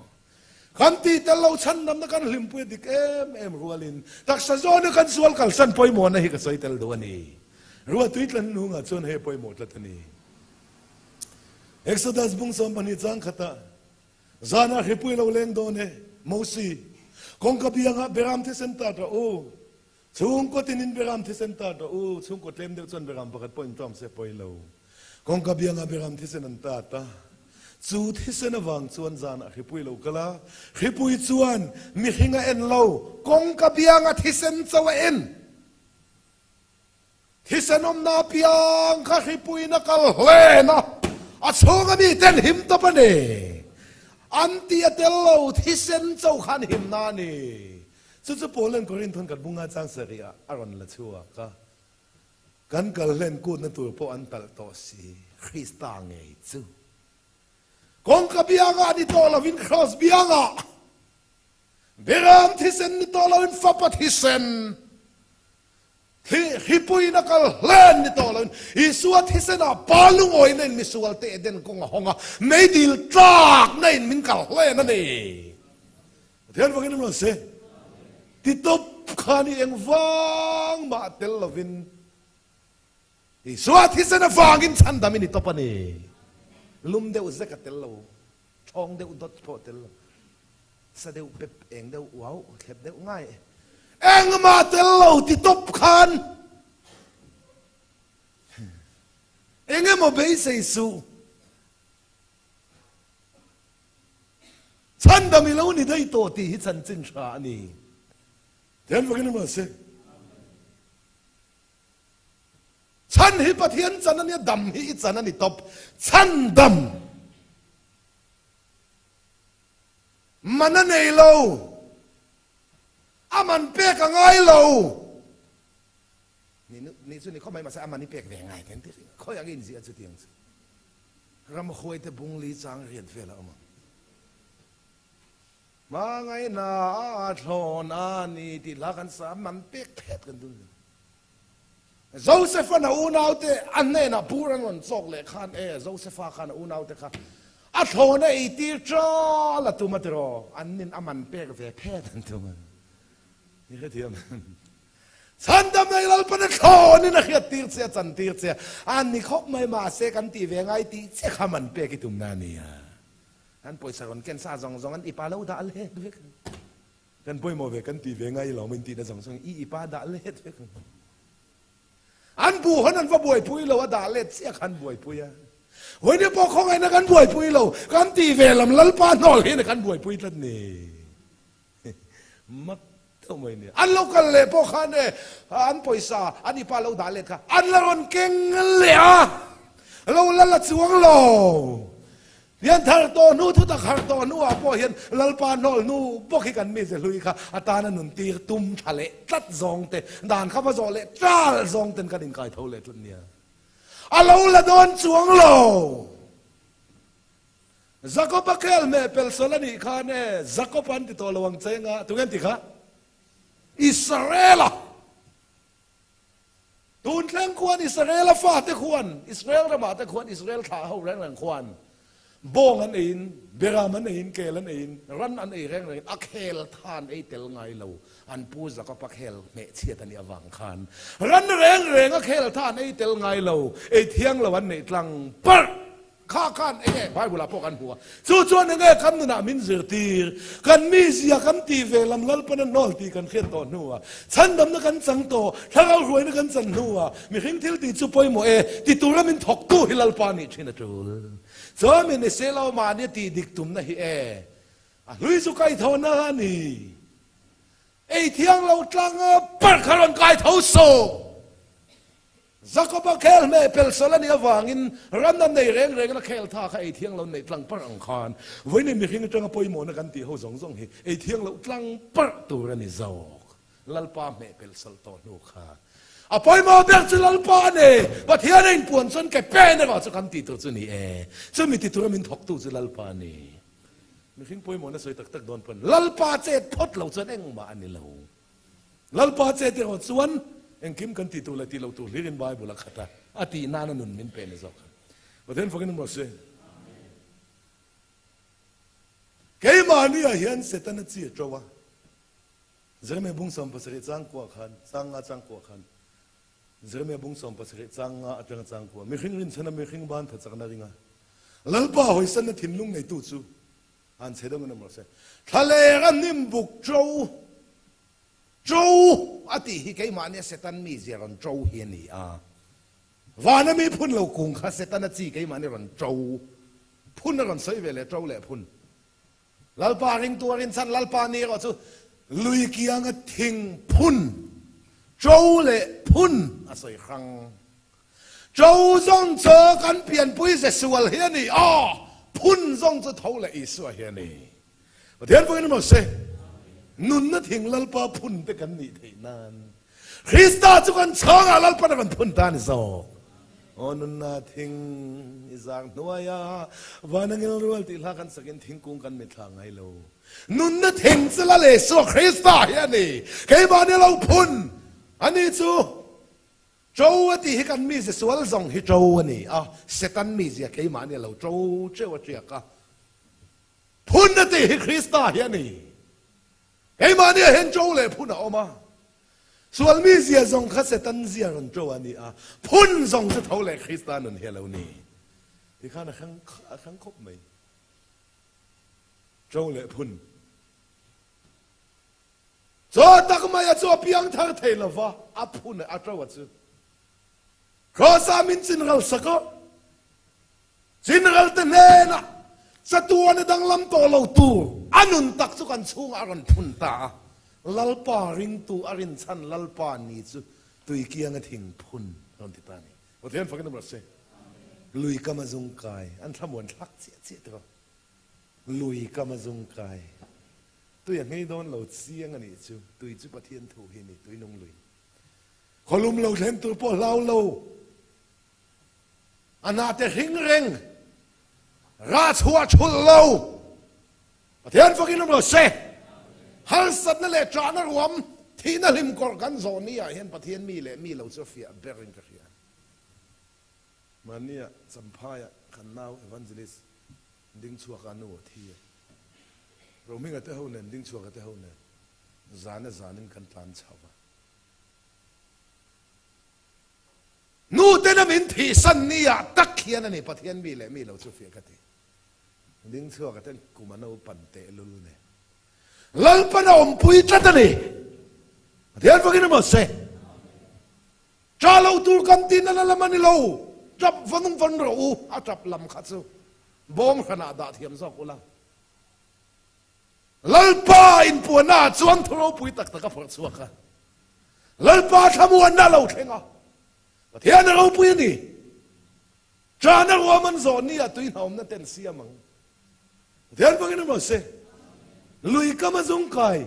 Kan ti tel lo chhandamna kan hlimpui a dik em em rualin taksa zawna kan sual kalsan pawimawhna hi ka sawi tel duh a ni. Ruahtui tla hnuhnungah chuan hei pawimawh tlat a ni. Exodus bung 12 chang khatah Zanah hripui lo leng dawn e, Mosi. Kawngka biangah beram thisen tat rawh u. Chhungkaw tinin beram thisen tat rawh u. Chhungkaw tlem deuh chuan beram pakhat pawh inṭawm se pawi lo. Kawngka biangah beram thisen an tat a. Chu thisen avang chuan zanah hripui lo kal a. Hripui chuan mihring a en lo, kawngka bianga thisen cho a en. Thisen awmna apiang kha hripuiin a kal hlen a, a chhunga miten him tawp a ni. An tih a tel lo, thisen cho khan himna a ni. Chu chu Paulan Korinthon kan bunga chang sarih ah a rawn la chhuak a, Kan kal hlen kutna tur pawh an talh tawh si, Krista ngei chu. Kawngka biangah ni tawh lovin Kraws biangah Beram thisen ni tawh lovin Fapa thisen. Hripuiin a kal hlen ni tawh loin Isua thisenah pa lungawina in misual te Eden kawng a hawng a, meidil tlakna in min kal hlen a ni. Pathian vangin an rawn se. Titawp khan i engvang mah tel lovin Isua thisen avangin chhandam i ni tawp a ni. Lum deuh zek a tel lo, thawng deuh dawt pawh a tel lo. Sa deuh pep eng deuh uau thlep deuh ngai engmah tel lo ti tawp khan eng emaw beisei suh chhandam i lo ni daih tawh tih hi chanchin tha a ni. Thian vakin emaw se. Chhan hi Pathian chan a nia dam hi i chan a ni tawp chhandam. Man a nei lo. A man pek a ngai lo. Ni ni chu ni khawp mai mahse a man i pek ve ngai ten ti ring khawi ang in ziah chu tiang chu. Ram huai te bung li chang riat vel a awm ang. Hmangaihna a thlawn a ni tih hla kan sa man pek phet kan dun. Josefa na unaute a hnenah bur an rawn chawk leh khan e, Josefa khan a unaute kha a thlawn a eitir ṭal a tum a tiraw, an nin a man pek ve phet an tum a ni hrethiam. Chhandam nei Lalpan a thlawnin a hriattir che a chantir che a ni khawp mai mahse kan tih ve ngai tih che kha man pek i tumna a ni a. An pawisa rawn ken sa zawng zawng an ipa lo dah let vek. Kan pawimawh ve kan ti ve ngai lo min tihna zawng zawng i i pa dah let vek ang. An bu hawn an va buaipui lo a dah let chiah khan buaipui a. Vawiin pawh khawngaihna kan buaipui lo kan ti ve lam Lalpa hnawl hian kan buaipui tlat ni. Mak deuh mai ni. An lo kal leh pawh khan e an pawisa an i pa lo dah let kha an la rawn keng leh a. Lo la la chuang lo. Hian thar tawh hnu, thutak harh tawh hnuah pawh hian Lalpa hnawl hnu bawk hi kan mize hlui kha a tana nun tir tum tha leh tlat zawng te, dan kha va zawh leh tal zawng ten kan inkai tho leh tlat nia. A lo la dawn chuang lo. Jakob-a khel hmeh pel sawl a nih khan e, Jakob an ti tawh lo ang che nga, tunge an ti kha? Israel-a! Tun thleng khuan Israel-a fate khuan, Israel ramah te khuan Israel thlah ho reng reng khuan bawng an eiin, beram an eiin, kel an eiin, ran an ei reng rengin a khel tha an ei tel ngai lo. An pu Jakob-a khel hmeh chhiat a nih avang khan ran reng reng a khel tha an ei tel ngai lo, ei thiang lo an neih tlang parh. Kha khan eng nge Bible ah pawh kan hmu a, chu chuan eng nge kan nunah min zirtir, kan mizia kan tih ve lam Lalpan a hnawl tih kan hriat tawh hnuah, chhandamna kan chang tawh, thlarau hruaina kan chan hnuah, mihring thil tih chu pawimawh e, ti tura min thawktu hi Lalpa nih thin a tul. Chuan min ni se lo mahni a tih dik tumna hi e, a hlui chu kaihthawhna a ni. Ei thiang lo tlang parh kha rawn kaitho suh. Jakoba khel hmeh pel sal a nih avangin ran a nei reng reng a khel tha kha ei thiang lo neih tlang parh ang khan vawiin mihring atanga pawimawhna kan tih ho zawng zawng hi ei thiang loh tlang parh tur a ni zawk. Lalpa hmeh pel sal tawh hnu kha a pawimawh ber chu Lalpa a ni. Pathian a inpuan chuan ke pen erawh chu kan tih tur chu ni e. Chumi ti tura min thawktu chu Lalpa a ni. Mihring pawimawhna sawi tak tak dawn pawn Lalpa chet phawt lo chuan engmah a ni lo. Lalpa che tih erawh chuan engkim kan tih tur leh tih loh tur hlirin Bible a khat a, a tih nana nun min pe ni zawk a. Pathian fakin emaw se. Keimahni ah hian Setana chi a to a. Jeremia bung 17 chang kuah khan, chang nga chang kuah khan, Jeremia bung 17 chang nga atanga chang kuah, mihring rinchhana mihring ban tha chakna ringa Lalpa hawisanna thinlung neitu chu An chhe deuh in awm rawh se. Thlaler a hnim buk ṭo, ṭo a tih hi keimahnia Setan mizia rawn ṭo hi a ni a. Vana mi phun lo kung kha Setana chi keimahni rawn ṭo, phun a rawn sawi ve leh ṭo leh phun. Lalpa ringtu a rinchhan Lalpa ni erawh chu lui kianga thing phun, ṭo leh phun a sawi hrang. Ṭo zawng chu kan pianpui ze sual hi a ni a, phun zawng chu tho leh Isua hi a ni. Pathian pawhin emaw se, nunna thing Lalpa phun te kan nih theih nan Krista chu kan chhangah Lalpan a kan phun ta a ni zawk. Aw nunna thing i zang hnuaia van a ngil rual tih hla kan sakin thingkung kan mitthla ngai lo. Nunna thing chu Lal Isua Krista hi a ni. Keimahni lo phun a ni chu. Ṭo a tih hi kan mizia sual zawng hi ṭo a ni a, Setan mizia keimahni a lo ṭo ṭeuh a ṭiak a. Phun a tih hi Krista hi a ni. Keimahni ah hian ṭo leh phun a awm a. Sual mizia zawng kha Setan zia rawn ṭo a ni a, phun zawng chu tho leh Krista nun hi a lo ni. Tikhan a hrang a hrang khawp mai. Ṭo leh phun. Chaw tak mai a chu a piang thar thei lo va, a phun a to a chu. Kraws-ah min chinral sak a, chinral te hnenah chatuan a danglam tawh lo tur a nun tak chu kan chhungah a rawn phun ta a. Lalpa ringtu a rinchhan Lalpa ni chu tui kianga thing phun a rawn ti ta a ni. Pathian fakin awm rawh se. Lui kam a zung kai, an thlamuan thlak chiah chiah tawh a. Lui kam a zung kai. Tui a nghei dawn lo chiang a nih chu, tui chu Pathian thu hi a ni, tui nung lui. Khawlum lo thlen tur pawh hlau lo, a hna te hring reng, rah chhuah thulh lo, Pathian fakin awm rawh se. Harsatna leh ṭahna ruam, thihna hlim kawrh kan zawh ni ah hian Pathian mi leh mi lo chu a fiah ber in ka hria. Mahnia Champhaiah kan nau Evangelist Dingchhuaka nu a thi a. Rohminga te ho nen, Dingchhuaka te ho nen zana zanin kan tlan chho va. Nu tena min thihsan ni ah tak hian a ni Pathian mi leh mi lo chu fiah ka ti. Dingchhuaka ten kum a naupan tehlul nen. Lalpan a awmpui tlat a ni. Pathian fakin emaw se. Ṭah lo tur kan tih nana lam a ni lo, ṭap vanung van rawh u, a ṭap lam kha chu bawm hranah dah thiam zawk ula. Lalpa inpuanna ah chuan thu ropui tak tak a phawrh chhuak a, Lalpa thlamuanna a lo thleng a, Pathian a ropui a ni. Ṭahna ruam an zawh ni ah tui hnawmna ten siam ang. Pathian hmangin emaw se, lui kam a zung kai.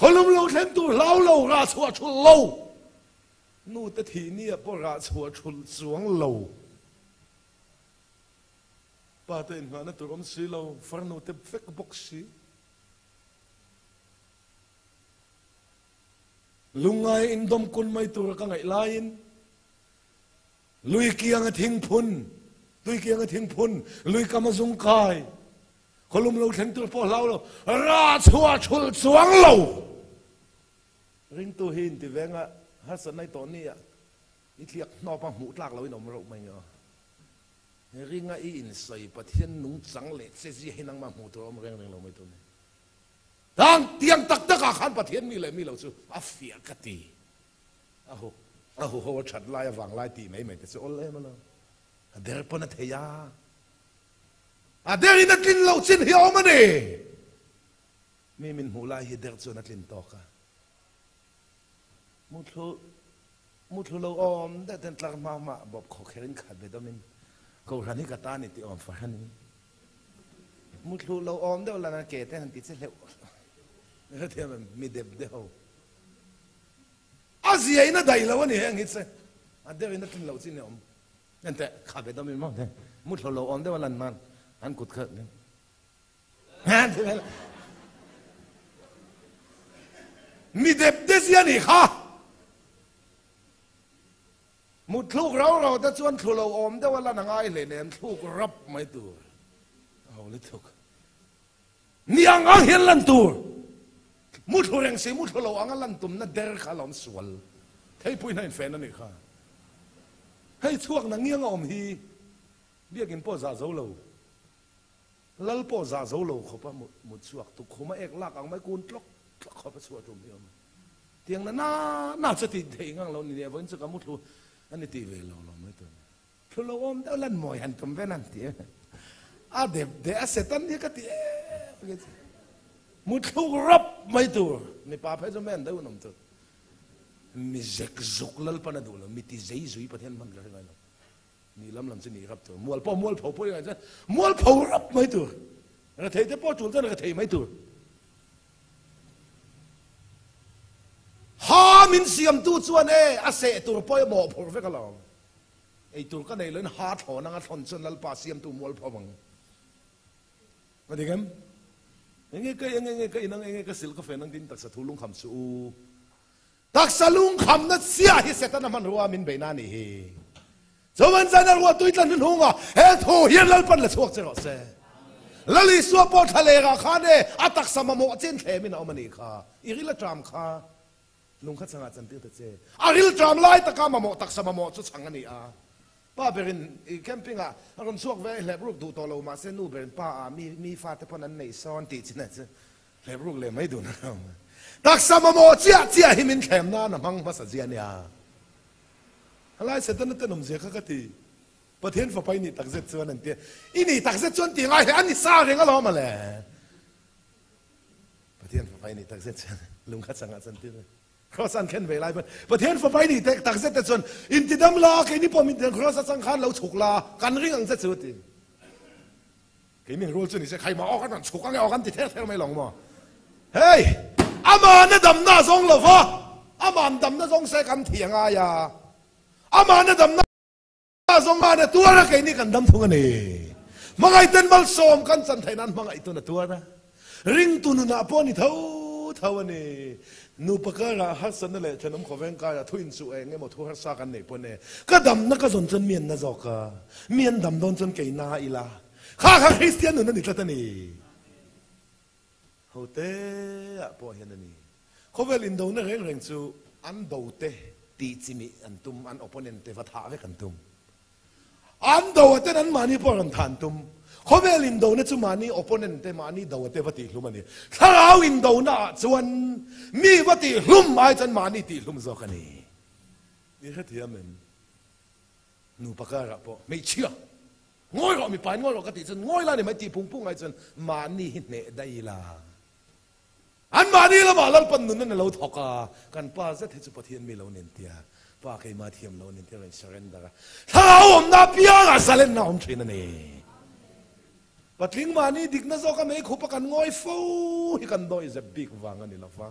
Khawlum lo thleng tur hlau lo, rah chhuah thulh lo. Nu te thih ni ah pawh rah chhuah thulh chuang lo. Pa te inngahna tur awm si lo, farnu te vek bawk si. Lungngai indawm kun mai tura ka ngaih laiin lui kianga thingphun, tui kianga thingphun, lui kama zung kai, khawlum lo thleng tur pawh hlau lo, rah chhuah thul chuang lo. Ringtu hi inti venga harsatna i tawh ni ah i thliak hnawp a hmuh tlak loin awm reuh mai nge aw. Ringa i insawi Pathian nungchang leh che zia hi nangmah hmuh tur a awm reng reng lo mai tur ni. Tang tiang tak tak ah khan Pathian mi leh mi lo chu a fiah ka ti. A hu a hu ho a that lai avang lai tih mai mai te chu awl em alo. A der pawn a thei a. A der in a tlin loh chin hi a awm a ni. Mi min hmuh lai hi der chuan a tlin tawk a. Muthlu muthlu lo awm deuh ten tlar hma hma bawp khaw kher in khat ve dawm in Kohhran hi ka ta ni tih awm fahran in muthlu lo awm deuh lan a ke te han ti che hleuh hrethiam em mi dep deuh ho a zia in a daih lo a ni heng hi che a deuh in a tlin loh chin a awm enteh kha ve dawm in maw muthlu lo awm deuh a lan nan an kut kha Mi dep te zia nih kha. Mut thluk rau rau te chuan thlu lo awm deuh a lan a ngai hle nen thluk rap mai tur. A ho lutuk. Ni ang ang hian lan tur. Mu thlu reng si mu thlu lo ang a lan tumna der kha a lawm sual. Theipui hna infen a nih kha. Hei chhuak na ngiang a awm hi biakin pawh zah zo lo. Lal pawh zah zo lo khawp a mut chhuak tuk khum a ek lak ang mai kun tlawk tlawk khawp a chhuah tum hi awm a. Tiang na na na chu tih theih ngang lo ni nia vawiin chu ka mu thlu a ni tih ve lo lo mai tur ni. Thlu lo awm deuh lan mawi han tum ven han ti e. A dep deh a setan hi ka ti em em. Mu thluk rap mai tur mipa phei chu men deuh an awm tur. Mi zek zuk Lalpan a duh lo mi ti zei zui Pathian hman ka hre ngai lo. Ni lam lam chu ni rap tur. Mual pawh mual pho pawh i ngaih chuan mual pho rap mai tur. Rethei te pawh tul chuan rethei mai tur. Ha min siamtu chuan e a seh tur pawh i mawhphurh vek alawm. Ei tur ka nei loin ha thlawn anga thlawn chuan Lalpa siamtu mual pho ang. Ka dik em? Enge ka eng enge ka inang enge ka sil ka fen ang tin taksa thu lungkham suh u. Taksa lungkhamna chiah hi Setana hmanrua min beihna a nih hi. Chuan zan a ruah tui tla hnuhnunga he thu hian Lalpan la chhuak che rawh se. Lal Isua pawh thla lerah khan e a taksa mamawh chin thlemin a awm a nih kha. I ril a ṭam kha lung kha changah chantir ta che. A ril ṭam lai taka mamawh taksa mamawh chu chhang a ni a. Pa berin i camping ah a rawn chhuak ve a, i hlep ruk duh tawh lo mahse nu berin pa ah mi mi fate pawn an neih sawn tih chin ah chu Hlep ruk leh mai dun a lo. Taksa mamawh chiah chiah hi min thlem nan a hmang hmasa zia nia. Helai Setana tenawm zia kha ka ti. Pathian fapa i nih takzet chuan an ti a. I nih takzet chuan tih ngai hle a ni sa reng alawm a le. Pathian fapa i nih takzet chuan lung kha changah chuan tir. Kraws an khen ve lai pawn Pathian fapa i nih takzet te chuan intidam la keini pawh min kraws atang khan lo chhuk la kan ring ang che chu a ti. Kei min rul chu ni se khai maw aw kan rawn chhuk ange aw kan ti ther ther mai lawng maw. Hei! Amahna damna zawng lo va, aman damna zawng se kan thi angai a. Amahna damna zawng mahna tuar a keini kan dam thung a ni. Hmangaihten malsawm kan chan theih nan hmangaihtun a tuar a. Ringtu nunah pawh a ni tho tho a ni. Nupa karah harsatna leh thenawm khawveng karah thu inchuh eng emaw thu harsa kan neih pawh ne. Ka damna ka zawn chuan mi an na zawk a, mi an dam dawn chuan kei na ila. Kha kha Kristian nun a ni tlat a ni. Hote ah pawh hian a ni. Khawvel indona reng reng chu an do te tih chimih an tum, an opponent te va thah vek an tum. An do a ten an mahni pawh rawn thah an tum. Khawvel indona chu mahni opponent te mahni do a te va tih hlum a ni. Thlarau indona ah chuan mi va tih hlum ai chuan mahni tih hlum zawk a ni. I hrethiam em? Nupa karah pawh hmeichhia Ngawi rawh mipa in ngawi rawh ka tih chuan ngawi la ni mai tih pung pung ai chuan mahni hi hneh daih ila. An mahni lamah Lalpan nun an lo thawk a, kan pa zet hi chu Pathian mi lo nen tia, pa keimah thiam lo nen tia rawn surrender a, thlarau awmna apiangah zalenna a awm thin a ni. Patling mahni dikna zawka meikhup a kan ngawi fo hi kan dawi zep bik vang a ni lo va.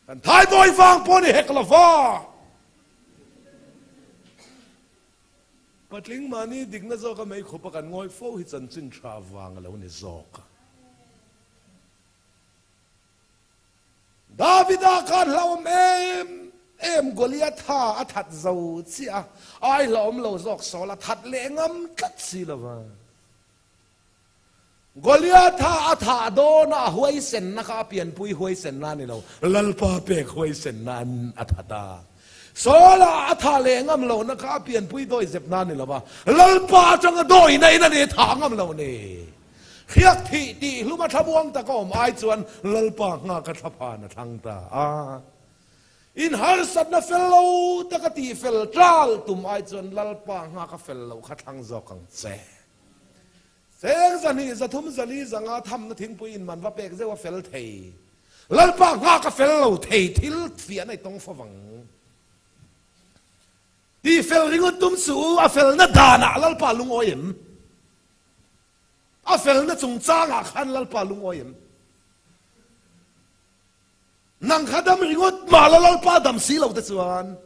Kan thaibawi vang pawh a ni hek lo va. Patling mahni dikna zawka mei khupa kan ngawih fo hi chanchin tha vang a lo ni zawk a. Davida khan hlauhawm em em Goliatha a that zo chiah a, ai hlauhawm lo zawk Saul a that leh ngam tlat si lo va. Goliatha a thah dawna a huaisenna kha a pianpui huaisenna a ni lo, Lalpa pek huaisenna an a that a. Saula a thah leh ngam lohna kha a pianpui dawi zepna a ni lo va, Lalpa atanga dawina in a ni thah ngam lo ni. Hriak thih tih hlum a thlamuang tak a awm ai chuan Lalpa nghak a thlaphan a thlang ta a. In harsatna fel lo taka tih fel tral tum ai chuan Lalpa nghak a fel loh kha thlang zawk ang che. Cheng 200, 300, 400, 500 thamna thingpui in man va pek zeuh a fel thei. Lalpa nghak a fel lo thei thil fiahna i tawng fo vang. Tih fel ringawt tum suh u, a felna danah Lalpa lungawi em? A felna chungchangah khan Lalpa lungawi em? Nang kha dam ringawt mah la Lalpa dam si lo te chuan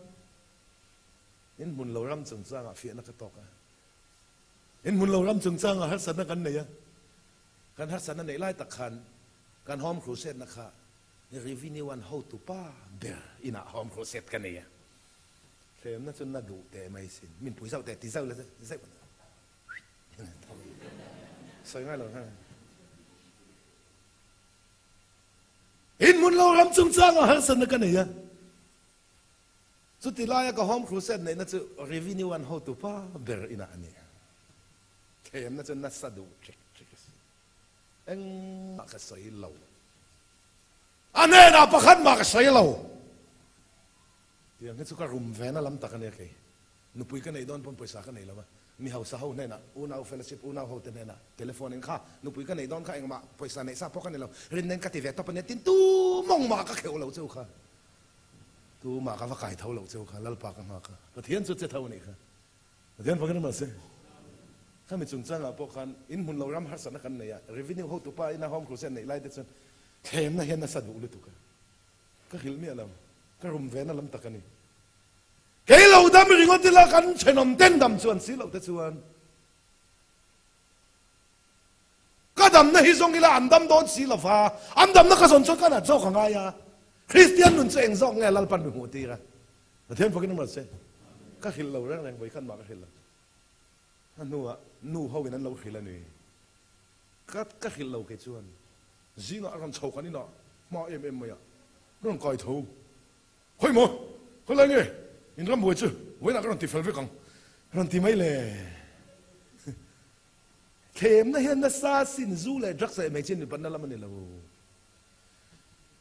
in hmun lo ram chungchangah fiahna ka tawk a. In hmun lo ram chungchangah harsatna kan nei a, kan harsatna neih lai tak khan kan Home Crusade-na kha Revenue an hotu pa ber inah Home Crusade ka nei a. Thlemna chu na duh teh mai sin, min pui zauh teh ti zauh la zeuh sawi ngai lo ha. In hmun lo ram chungchangah harsatna ka nei a. Chuti laia ka Home Crusade neihna chu Revenue an hotu pa ber inah a ni. Thlemna chu nasa duh ṭek ṭek a si. Engmah ka sawi lo. A hnenah pakhat mah ka sawi lo. Tiang hi chu ka rum vena lam tak a nia kei. Nupui ka neih dawn pawn pawisa ka nei lo va. Mi hausa ho hnenah, unau fellowship unau ho te hnenah telephone in kha nupui ka neih dawn kha engmah pawisa neih sa pawh ka ni lo. Rinna in ka ti ve tawp a nia tin tu mawng mah ka kheuh lo cheu kha. Tumah ka va kai tho loh cheu kha, Lalpa ka nghak a, Pathian chu che tho a nih kha. Pathian fakin a mahse, khami chungchangah pawh khan in hmun lo ram harsatna kan nei a, revenue hotupa ina home crusade neih lai te chuan thlemna hian nasa duh lutuk a, ka hrilh miah lo, ka rum ve na lam tak a ni. Kei lo dam ringawt ila kan thenawm ten dam chuan si loh te chuan Ka damna hi zawng ila an dam dawn si lo va, an damna ka zawn chuan ka nat zawk a ngai a. Kristian nun chu eng zawk nge Lalpan mi hmuh tir a? Pathian fakin awm rawh se. Ka hrilh lo reng reng, vawikhat mah ka hrilh lo. A hnuah nu ho in an lo hrilh a ni. Ka ka hrilh lo kei chuan zingah a rawn chho kan inah hma em em mai a, rawn kai tho. Hawi maw? Khawi lai nge in ram buai chu vawiinah ka rawn ti fel vek ang rawn ti mai le. Thlemna hian nasa sin zu leh drugs leh hmeichhia inpatna lam a ni lo.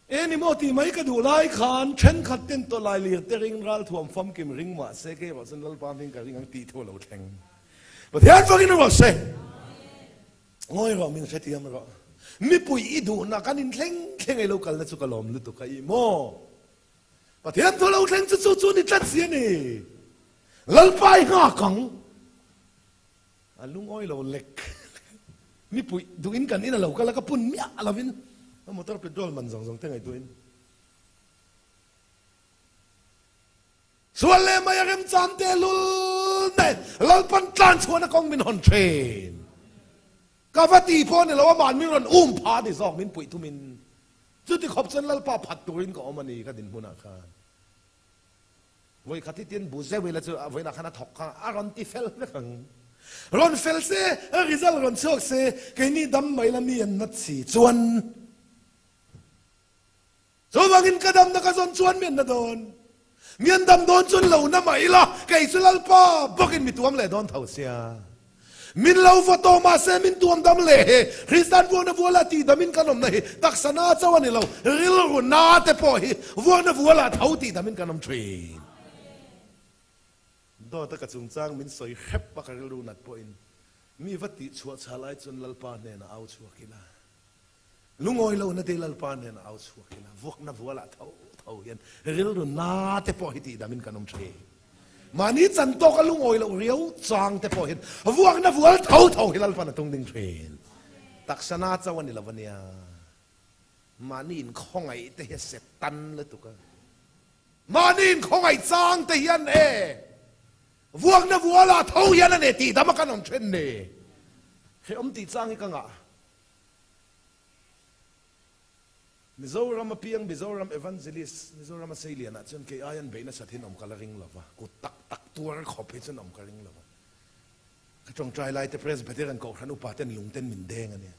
Eng emaw tih mai ka duh lai khan thenkhat ten tawlai lir te ring ralthuam famkim ring mah se kei erawh chuan Lalpa hming ka ring ang tih thu a lo thleng. Pathian fakin rawh se. Ngawi rawh min hrethiam rawh. Mipui i duhna kan inthleng thleng ei lo kalna chu ka lawm lutuk a i maw? Pathian thu lo thleng chu chu chu ni tlat si a ni. Lalpa i nghak ang. A lungawi lo lek. Mipui duhin kan in a lo kal a, ka pun miah lovin a motor petrol man zawng zawng te ngaihtuahin sual leh mai a remchang te lul nen Lalpan tlan chhuahna kawng min hawn thin. Ka va ti pawh ni lo ama'n min rawn um pha a ni zawk min puih thumin. Chuti khawp chuan Lalpa phat turin ka awm a ni ka dinhmunah khan. Vawi khat hi tin bu zeuh ila chu vawiinah khan a thawk kha a rawn ti fel vek ang. Rawn fel se, a result rawn chhuak se, keini dam mai la mi an nat si chuan chuvangin ka damna ka zawn chuan mi an na dawn. Mi an dam dawn chuan lo na mah ila kei chu Lalpa bawkin mi tuam leh dawn tho sia. Min lo va tawh mahse min tuam dam leh he Kristian vuakna vuala tih damin kan awmna hi taksa na chauh a ni lo, rilru na te pawh hi vuakna vuala tho tih damin kan awm thin. Dawta ka chungchang min sawi hrep a ka rilru nat pawhin mi va tih chhuah chhah lai chuan Lalpa hnenah au chhuak ila. Lungawi lohna te Lalpa hnenah au chhuak ila, vuakna vualah tho tho hian rilru na te pawh hi tihdamin kan awm thin. Mahni chan tawka lungawi loh riau chang te pawh hian vuakna vual tho tho hi Lalpan a tung ding thin. Taksa na chauh a ni lo a nia. Mahni inkhawngaih te hi a set tan lutuk a. Mahni inkhawngaih chang te hian e. Vuakna vuala tho hian a ne tih dam a kan awm then ne. Hrehawm tih chang hi ka ngah. Mizoram a piang Mizoram Evangelist, Mizoram a seilian ah chuan kei ai an beih nasat hian awm ka la ring lova, kut tak tak tuar khawp hi chuan awm ka ring lova. Ka tawngtai lai te Presbyterian Kohhran upa ten lung ten min deng a nia.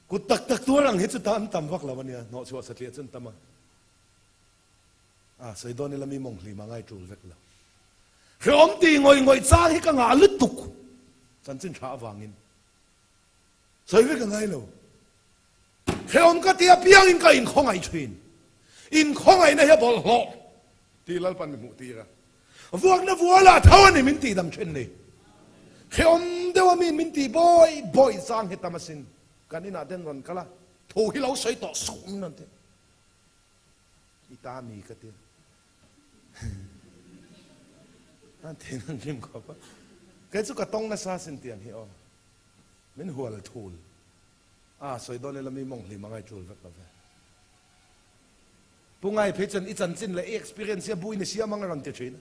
Kut tak tak tuar ang hi chu ta an tam vak lo a nia, hnawhchhuah satliah chu an tam a. A sawi dawn ila mi mawng hlim a ngai tul vek lo. Hrehawm ti ngawih ngawih chang hi ka ngah lutuk chanchin tha avangin. Sawi vek a ngai lo. Hrehawm ka ti apiangin ka inkhawngaih thin. Inkhawngaihna hi a bawlhhlawh tih Lalpan mi hmuh tir a. Vuakna vualah tho a ni min tihdam thin ni. Hrehawm deuha mi min tih bawi bawi chang hi tam asin. Kan inah ten rawn kal a, thu hi lo sawi tawh suh min rawn ti. I ta mi ka ti. An thin an rim khawp a. Kei chu ka tawng nasa sin tiang hi aw. Min hual thul. A sawi dawn ila mi mawng hlim a ngai tul vek lo ve. Pu Ngai phei chuan i chanchin leh i experience hi a buin i siam ang a rawn ti thin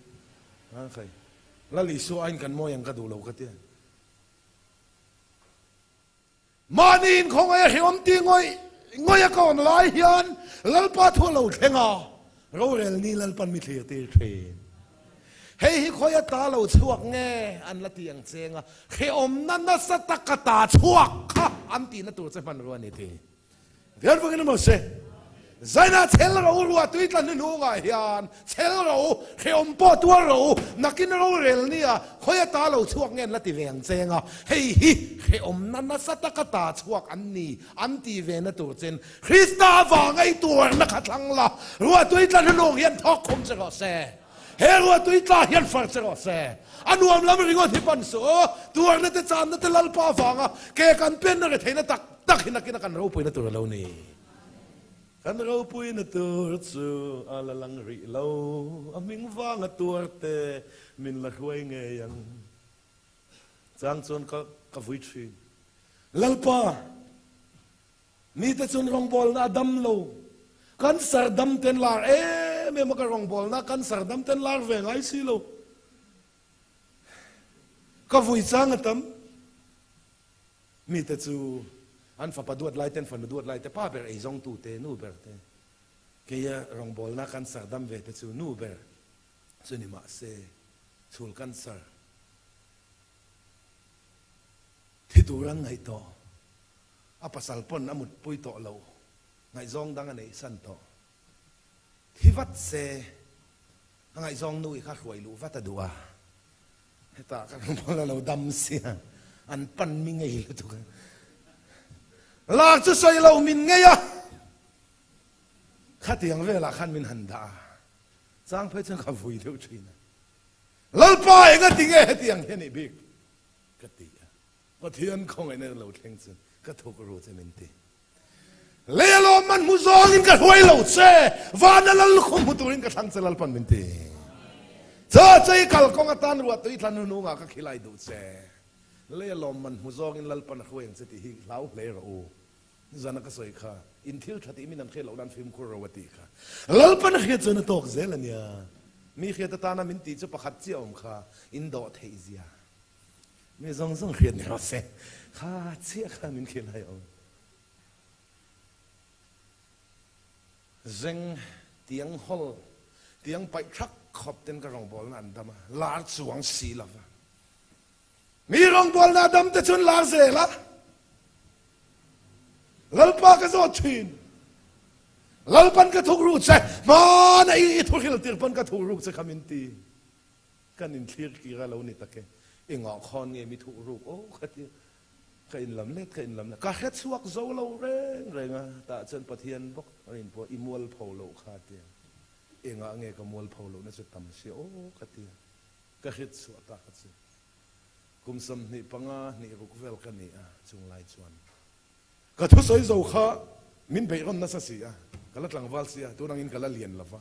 a. A khai. Lal Isua aiin kan mawi ang ka duh lo ka ti a. Mahni inkhawngaih a hrehawm ti ngawih ngawih a ka awm lai hian Lalpa thu a lo thleng a, rorel ni Lalpan mi thlir tir thin. Hei hi khawi a ta lo chhuak nge an la ti ang cheng a, hrehawmna nasa taka ta chhuak kha an tihna tur che hmanrua a ni ti. Dian vangin emaw se, Zaina chhel ro ruah tui tla hnuhnungah hian chhel ro, hrehawm pawh tuar ro, nakin rorel nia khawi ata lo chhuak nge an la ti ve ang cheng a, hei hi hrehawmna nasa taka ta chhuak an ni an ti ve na tur chen Krista avanga i tuarna kha thlang la, ruah tui tla hnuhnung hian thawk khum che rawh se. He ruah tui tla hian far che rawh se. A nuam lam ringawt hi pan suh aw, tuarna te channa te Lalpa avanga ke kan penna retheihna tak tak hi nakin a kan ropuina tur a lo ni. Kan ropuina tur chu a la lang rih lo, a hming vanga tuar te min la hruai ngei ang. Chang chuan ka ka vui thin. Lalpa! Mite chuan rawngbawlna a dam lo. Cancer dam ten lar em em a ka rawngbawlna cancer dam ten lar ve ngai si lo. Ka vui chang a tam. Mite chu an fapa duat lai ten fanu duat lai te pa ber ei zawng tu te nu ber te keia rawngbawlna cancer dam ve te chu nu ber chu ni mahse chhul cancer thi tur an ngaih tawh. A pasal pawn a mutpui tawh lo, ngaihzawng dang a neih san tawh. Thi vat se, a ngaihzawng nu i kha hruai luh vat a duh a, hetah ka rawn a lo dam sia, an pan mi ngei lutuk a. Lak chu sawi lo min ngei a, khatiang velah khan min han dah a, chang phei chuan ka vui deuh thin a. Lalpa engati nge hetiang hian i bik? ka ti a. Pathian khawngaihna lo thleng chu ka thuk ru che min ti. Lei a lawm man hmu zawngin ka hruai lo che, vana lal khaw hmu turin ka thlang che Lalpan min ti. Chaw chei kal kawng atan ruah tui thla hnuhnungah ka khilai duh che. Lei a lawm man hmu zawngin Lalpan a hruai ang che tih hi hlau hle rawh u. Zana ka sawi kha, in thil tha tih min an hriat loh nan fimkhur ro a tih kha. Lalpan a hriat chuan a tawk zel a nia. Mi hriat atana min tih chu pakhat chiah awm kha, in dawh theih zia. Mi zawng zawng hriat ni rawh se. Kha chiah kha min khel hai awm. Zeng tiang hawl tiang paih thak khawp ten ka rawngbawlna an dam a, lar chuang si lo va. Mi rawngbawlna a dam te chuan lar zel a. Lalpa ka zawt thin. Lalpan ka thuk ru che, hmana i thuhril tir pawn ka thuk ruk che kha min ti. Kan inthlir kir a lo ni tak e, i ngawhkhawn nge mi thuh ruk aw ka ti a, ka inlam let ka inlam let, ka hre chhuak zo lo reng reng a, tah chuan Pathian bawk a inpawh i mualpho loh kha a ti a, engah nge ka mualpho lohna chu tam si aw ka ti a, ka hrit chhuah tak a chu. Kum 25 hnih ruk vel ka ni a, chunglai chuan ka thusawi zo kha min beih rawn nasa si a, ka la tlangval si a, tun angin ka la lian lo va.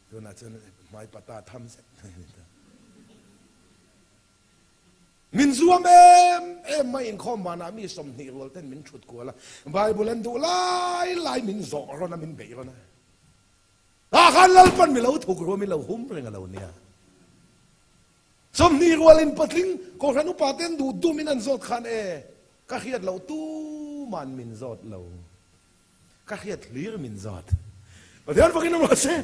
Tunah chuan hmai pata tham zet mai a ni ta. Min zuam em em mai inkhawm vanah mi 20 rual ten min thut kual a, Bible an duh lai lai min zawh rawn a, min beih rawn a. Tah khan Lalpan mi lo thuk ruam i lo hum reng a lo nia. 20 rualin patling Kohhran upa ten duh dumin an zawt khan e, ka hriat loh tuman min zawt lo. Ka hriat hlir min zawt. Pathian fakin awm rawh se.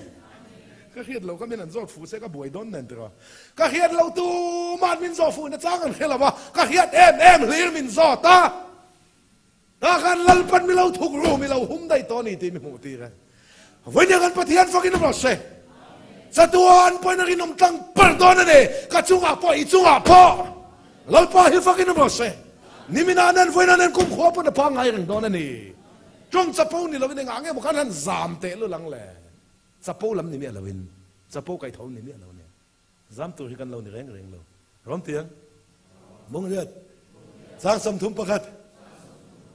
Ka hriat loh kha min an zawt fuh se ka buai dawn nen tiraw. Ka hriat loh tuman min zawh fuh na chang an hre lo va, ka hriat em em hlir min zawt a. Tah khan Lalpan mi lo thuk ru, mi lo hum daih tawh a ni tih mi hmuh tir e. Vawinia kan Pathian fakin awm rawh se. Chatuan pawhin a rinawm tlang par dawn a ni. Ka chungah pawh, i chungah pawh Lalpa hi fakin awm rawh se. Niminah nen, vawiinah nen kumkhua pawn a pangngai reng dawn a ni. Tawng chapo ni lovin engah nge maw khan han zam teh lul ang le. Chapo lam ni miah lovin, chapo kaih tho ni miah lo nia. Zam tur hi kan lo ni reng reng lo. Rawm tiang. Mungriat. Chang 31.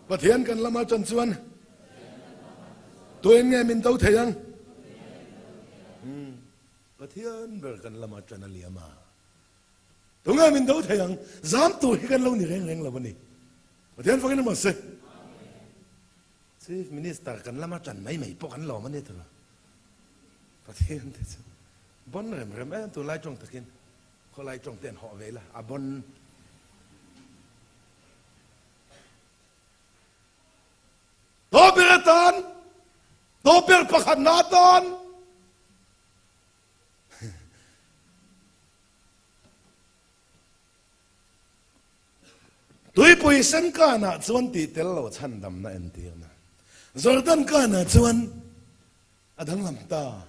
Pathian kan lama tan chuan tuin nge min do thei ang? Pathian ber kan lama tan a liam a. Tunge min do thei ang? Zam tur hi kan lo ni reng reng lo a ni. Pathian fakin awm se. Chief Minister kan lama tan mai mai pawh kan lawm a ni tura. Pathian te chu Bon rem rem em tunlai tawng takin khawlai tawng te an hawh ve ila a bon. Tawper atan tawper pakhat na atan Tuipui sen kanah chuan tih tel lo chhandamna entirna. Jordan kanah chuan A danglam ta.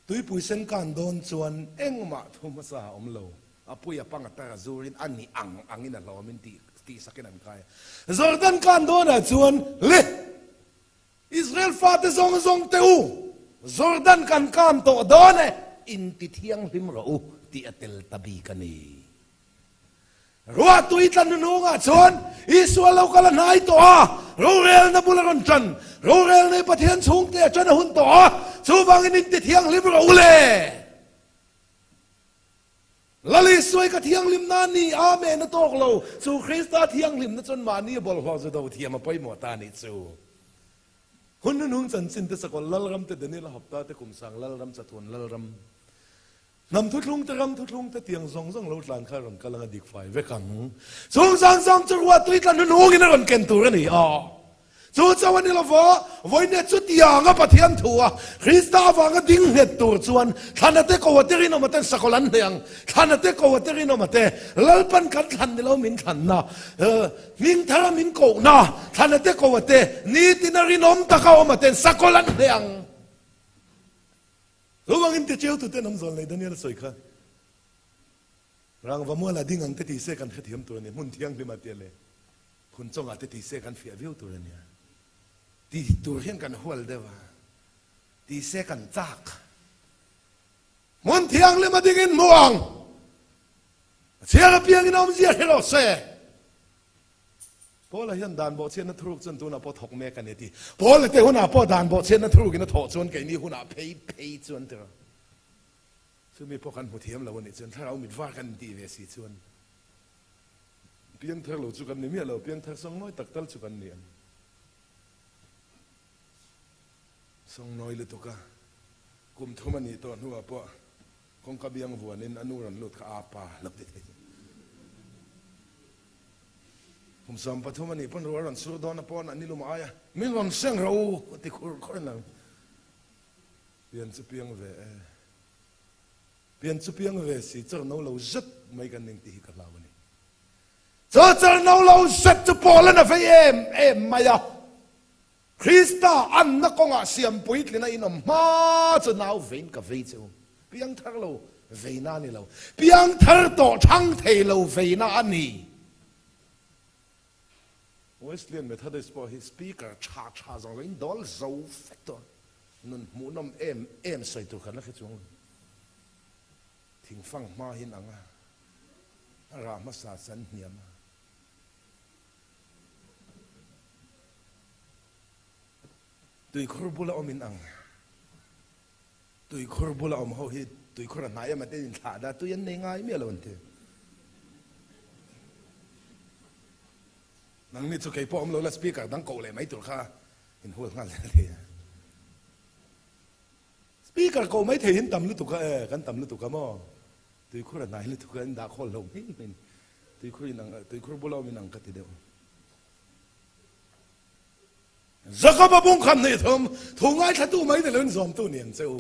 Tuipui sen kan dawn chuan engmah thu hmasa a awm lo. A pui a pang a tar a zurin a ni ang angin a hlawmin tih tihsakin an kai a. Jordan kan dawnah chuan le! Israel fate zawng zawng te u, Jordan kan kan tawh dawn e, inti thianghlim rawh u tih a tel ta bik a ni. Ruahtui tla hnuhnungah chuan Isua lo kal a hnai tawh a, rorelna bul a rawn ṭan. Rorelna hi Pathian chhungte a ṭan a hun tawh a, chuvangin in ti thianghlim rawh u le. Lal Isua hi ka thianghlimna a ni, Amen a tawk lo. Chu Krista thianghlimna chuan mahni a bawlhhlawh zu do thiam a pawimawh ta a nih chu. Hun hnuhnung chanchin te sakawlh Lalram te Daniel a hawpta te Kumsang Lalram Chathuan Lalram. Hnam thuthlung te ram thuthlung te tiang zawng zawng lo tlan kha rawn kal anga dik fai vek ang. Chung zawng zawng chu ruah tui tla hnuhnungin a rawn ken tur a ni a. Chu chauh a ni lo va, vawinia chutianga Pathian thu a Krista avanga ding nghet tur chuan thlana te ko a te rinawm a ten sakawlh an hneh ang. Thlana te ko a te rinawm a te Lalpan kan thlan ni lo min thlanna, hming thara min kohna, thlana te ko a te nitina rinawm taka awm a ten sakawlh an hneh ang. Chuvangin ticheu tuten awm zawl nei Daniel sawi kha rangva muala ding ang te ti se kan hrethiam tur a ni, hmun thianghlima tia leh phun chawngah te ti se kan fiah viau tur a nia. Ti tur hian kan hual deuh a, ti se kan chak. Hmun thianghlima dingin hmu ang, a chhiar apiangin a awmzia hre rawh se. Paula hian dan bawhchhiatna thuruk chuan tunah pawh thawk mek a ni a ti. Paula te hunah pawh dan bawhchhiatna thurukin a thawh chuan keini hunah phei phei chuan tiraw. Chumi pawh kan hmu thiam lo a nih chuan thlarau mit var kan intih ve si chuan piangthar lo chu kan ni miah lo, piangthar sawngnawi tak tal chu kan ni ang. Sawngnawi lutuk a kum thum a nih tawh hnuah pawh kawngka biang vuanin a nu rawn lut kha a pa lo ti thei. Kum 13 a nih pawn ruah a rawn sur dawn a pawn a nilum aia min rawn seng rawh u a ti khur khur in ang. Pian chu piang ve e. Pian chu piang ve si char no lo zet mai kan ning tih hi ka hlau a ni. Chu char no lo zet chu Paul-an a vei em em mai a. Krista anna kawngah siam puitlina in awm hma chu nau vein ka vei che u. Piangthar lo veina a ni lo. Piangthar tawh thang thei lo veina a ni. Wesleyan Methodist pawh hi speaker tha tha zawng zawng in dawl zo vek tawh a. Nun hmuhnawm em em sawi tur kan la hre chuang lo. Thingfang hma hi an ang a, a rah hmasa chan hniam a. Tuikhur bula awm in ang. Tuikhur bula awm ho hi tuikhur a hnai em a te in thlah da tui an nei ngai miah lo an ti. Nangni chu kei pawh awm lo la speaker dang koh leh mai tur kha in hual nghal zel thei a. Speaker koh mai thei in tam lutuk a e, kan tam lutuk a maw? Tuikhur a hnai lutuk a, in dah khawl lo mai mai ni. Tuikhur in ang, tuikhur bula awm in ang ka ti deuh. Jakob a bungkham hnih thum, thu ngaithlatu mai ni loin zawmtu ni ang che u.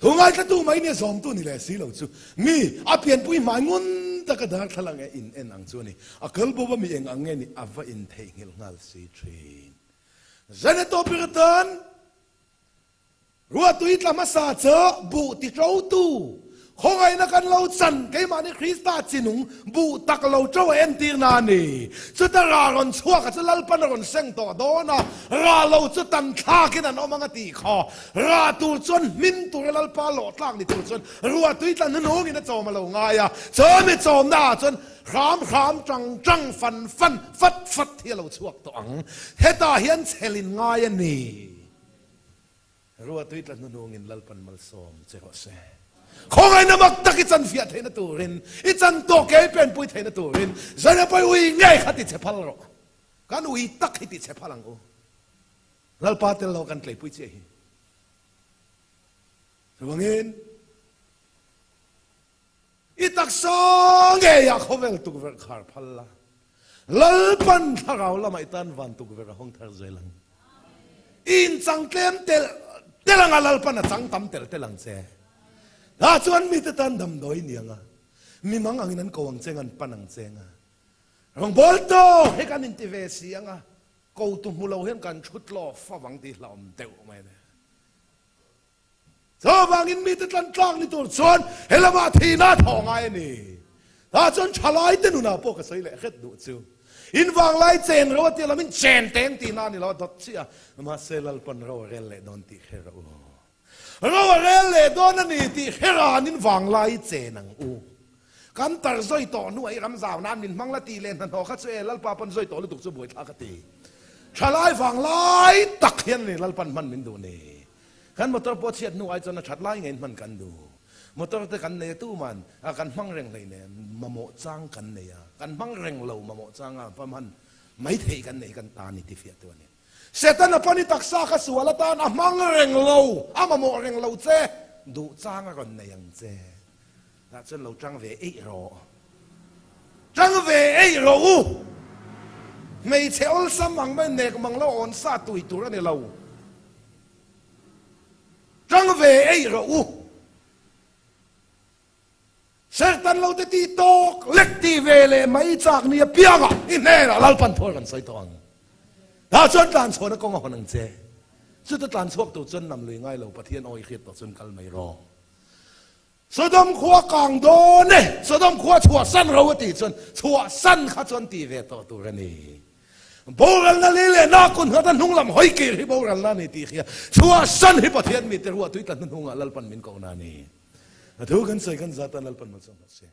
Thu ngaithlatu mai nia zawmtu ni leh si lo chu mi a pianpui hmai ngun taka darthlalang e in en ang chu a ni. A kal bo va mi eng ang nge ni a va intheihnghilh nghal si thin. Zane tawpir atan Ruahtui tla hmasa chu buh ti ṭotu, khawngaihna kan lo chan, keimahni Krista chinung buh tak lo ṭo a entirna a ni. Chuta rah rawn chhuak a chu Lalpan a rawn seng tawh dawn a, rah lo chu tan thlakin an awm ang a tih kha. Rah tur chuan hmin tura Lalpa lawh tlak ni tur chuan ruahtui tla hnuhnungin a chawm a lo ngai a, chumi chawmna ah chuan hram hram, ṭang ṭang, fan fan, fat fat hi a lo chhuak tawh ang. Hetah hian chhelin ngai a ni. Ruatui tla hnuhnungin Lalpan malsawm che rawh se. Khawngaihna mak tak i chan fiah theihna turin, i chan tawh ke i penpui theihna turin Zanapawi ui ngei kha ti che phal rawh. Kan ui tak hi ti che phal ang u. Lalpa tel lo kan tleipui chiah hi. Chuvangin i taksa ngeiah khawvel tukverh khar phal la, Lalpan thlarau lamah i tan van tukverh a hawng thar zel ang. I inchang tlem tel tel anga Lalpan a chang tam tel tel ang che. Tah chuan mite tan damdawi ni anga mi mang angin an ko ang che nga, an pan ang che nga. Rawngbawl tawk hi kan inti ve si anga kotu hmu lo hian kan thu tlawh fo ang tih hlauhawm deuh mai a ni. Chuvangin mite tlan tlak ni tur chuan he lamah thihna a thawh ngai a ni. Tah chuan thalaite nunah pawh ka sawi leh hret duh chu. In vanglai chen ro a tia lamin chen teng tihna a ni lo a dawt chiah a, mahse Lalpan ro a rel leh dawn tih hre rawh u. Ro a rel leh dawn a ni tih hre ranin vanglai chen ang u. Kan tar zawi tawh hnuah i ram zau nan min hmang la tih leh hnahnawh kha chu e Lalpa pawn zawi tawh lutuk chu buaithlak a ti. Thalai vanglai tak hian a ni Lalpan hman min duh ni. Kan motor pawh chhiat hnu ai chuan a that lai ngeiin hman kan duh. Motor te kan nei a tuman a kan hmang reng hleinem mamawh chang kan nei a, kan hmang reng lo mamawh chang a va hman mai theih kan nei kan ta ni ti fiah tu a ni. Setana pawn i taksa kha sual atan a hmang reng lo, a mamawh reng lo che, duh chang a rawn nei ang che. Tah chuan lo tang ve eih rawh. Tang ve eih rawh u. Hmeichhe awlsam ang mai nek mang lo awn sa tui tur a ni lo. Tang ve eih rawh u. Serhtan lo te tih tawk lek ti ve leh mai chak ni apiangah i hnenah Lalpan thawl kan sawi tawh ang. Tah chuan tlan chhuahna kawng a hawn ang che. Chuta tlan chhuak tur chuan nam lui ngai lo Pathian aw i hriat tawh chuan kal mai rawh. Sodom khua kang dawn e, Sodom khua chhuahsan ro a tih chuan chhuahsan kha chuan tih ve tawh tur a ni. Boralna li leh na kun nghat a hnung lam hawi kir hi boralna a ni tih hria. Chhuahsan hi Pathian mite ruah tui tla hnuhnungah Lalpan min kohna a ni. A thu kan sawi kan zat a Lalpan malsawm rawh se.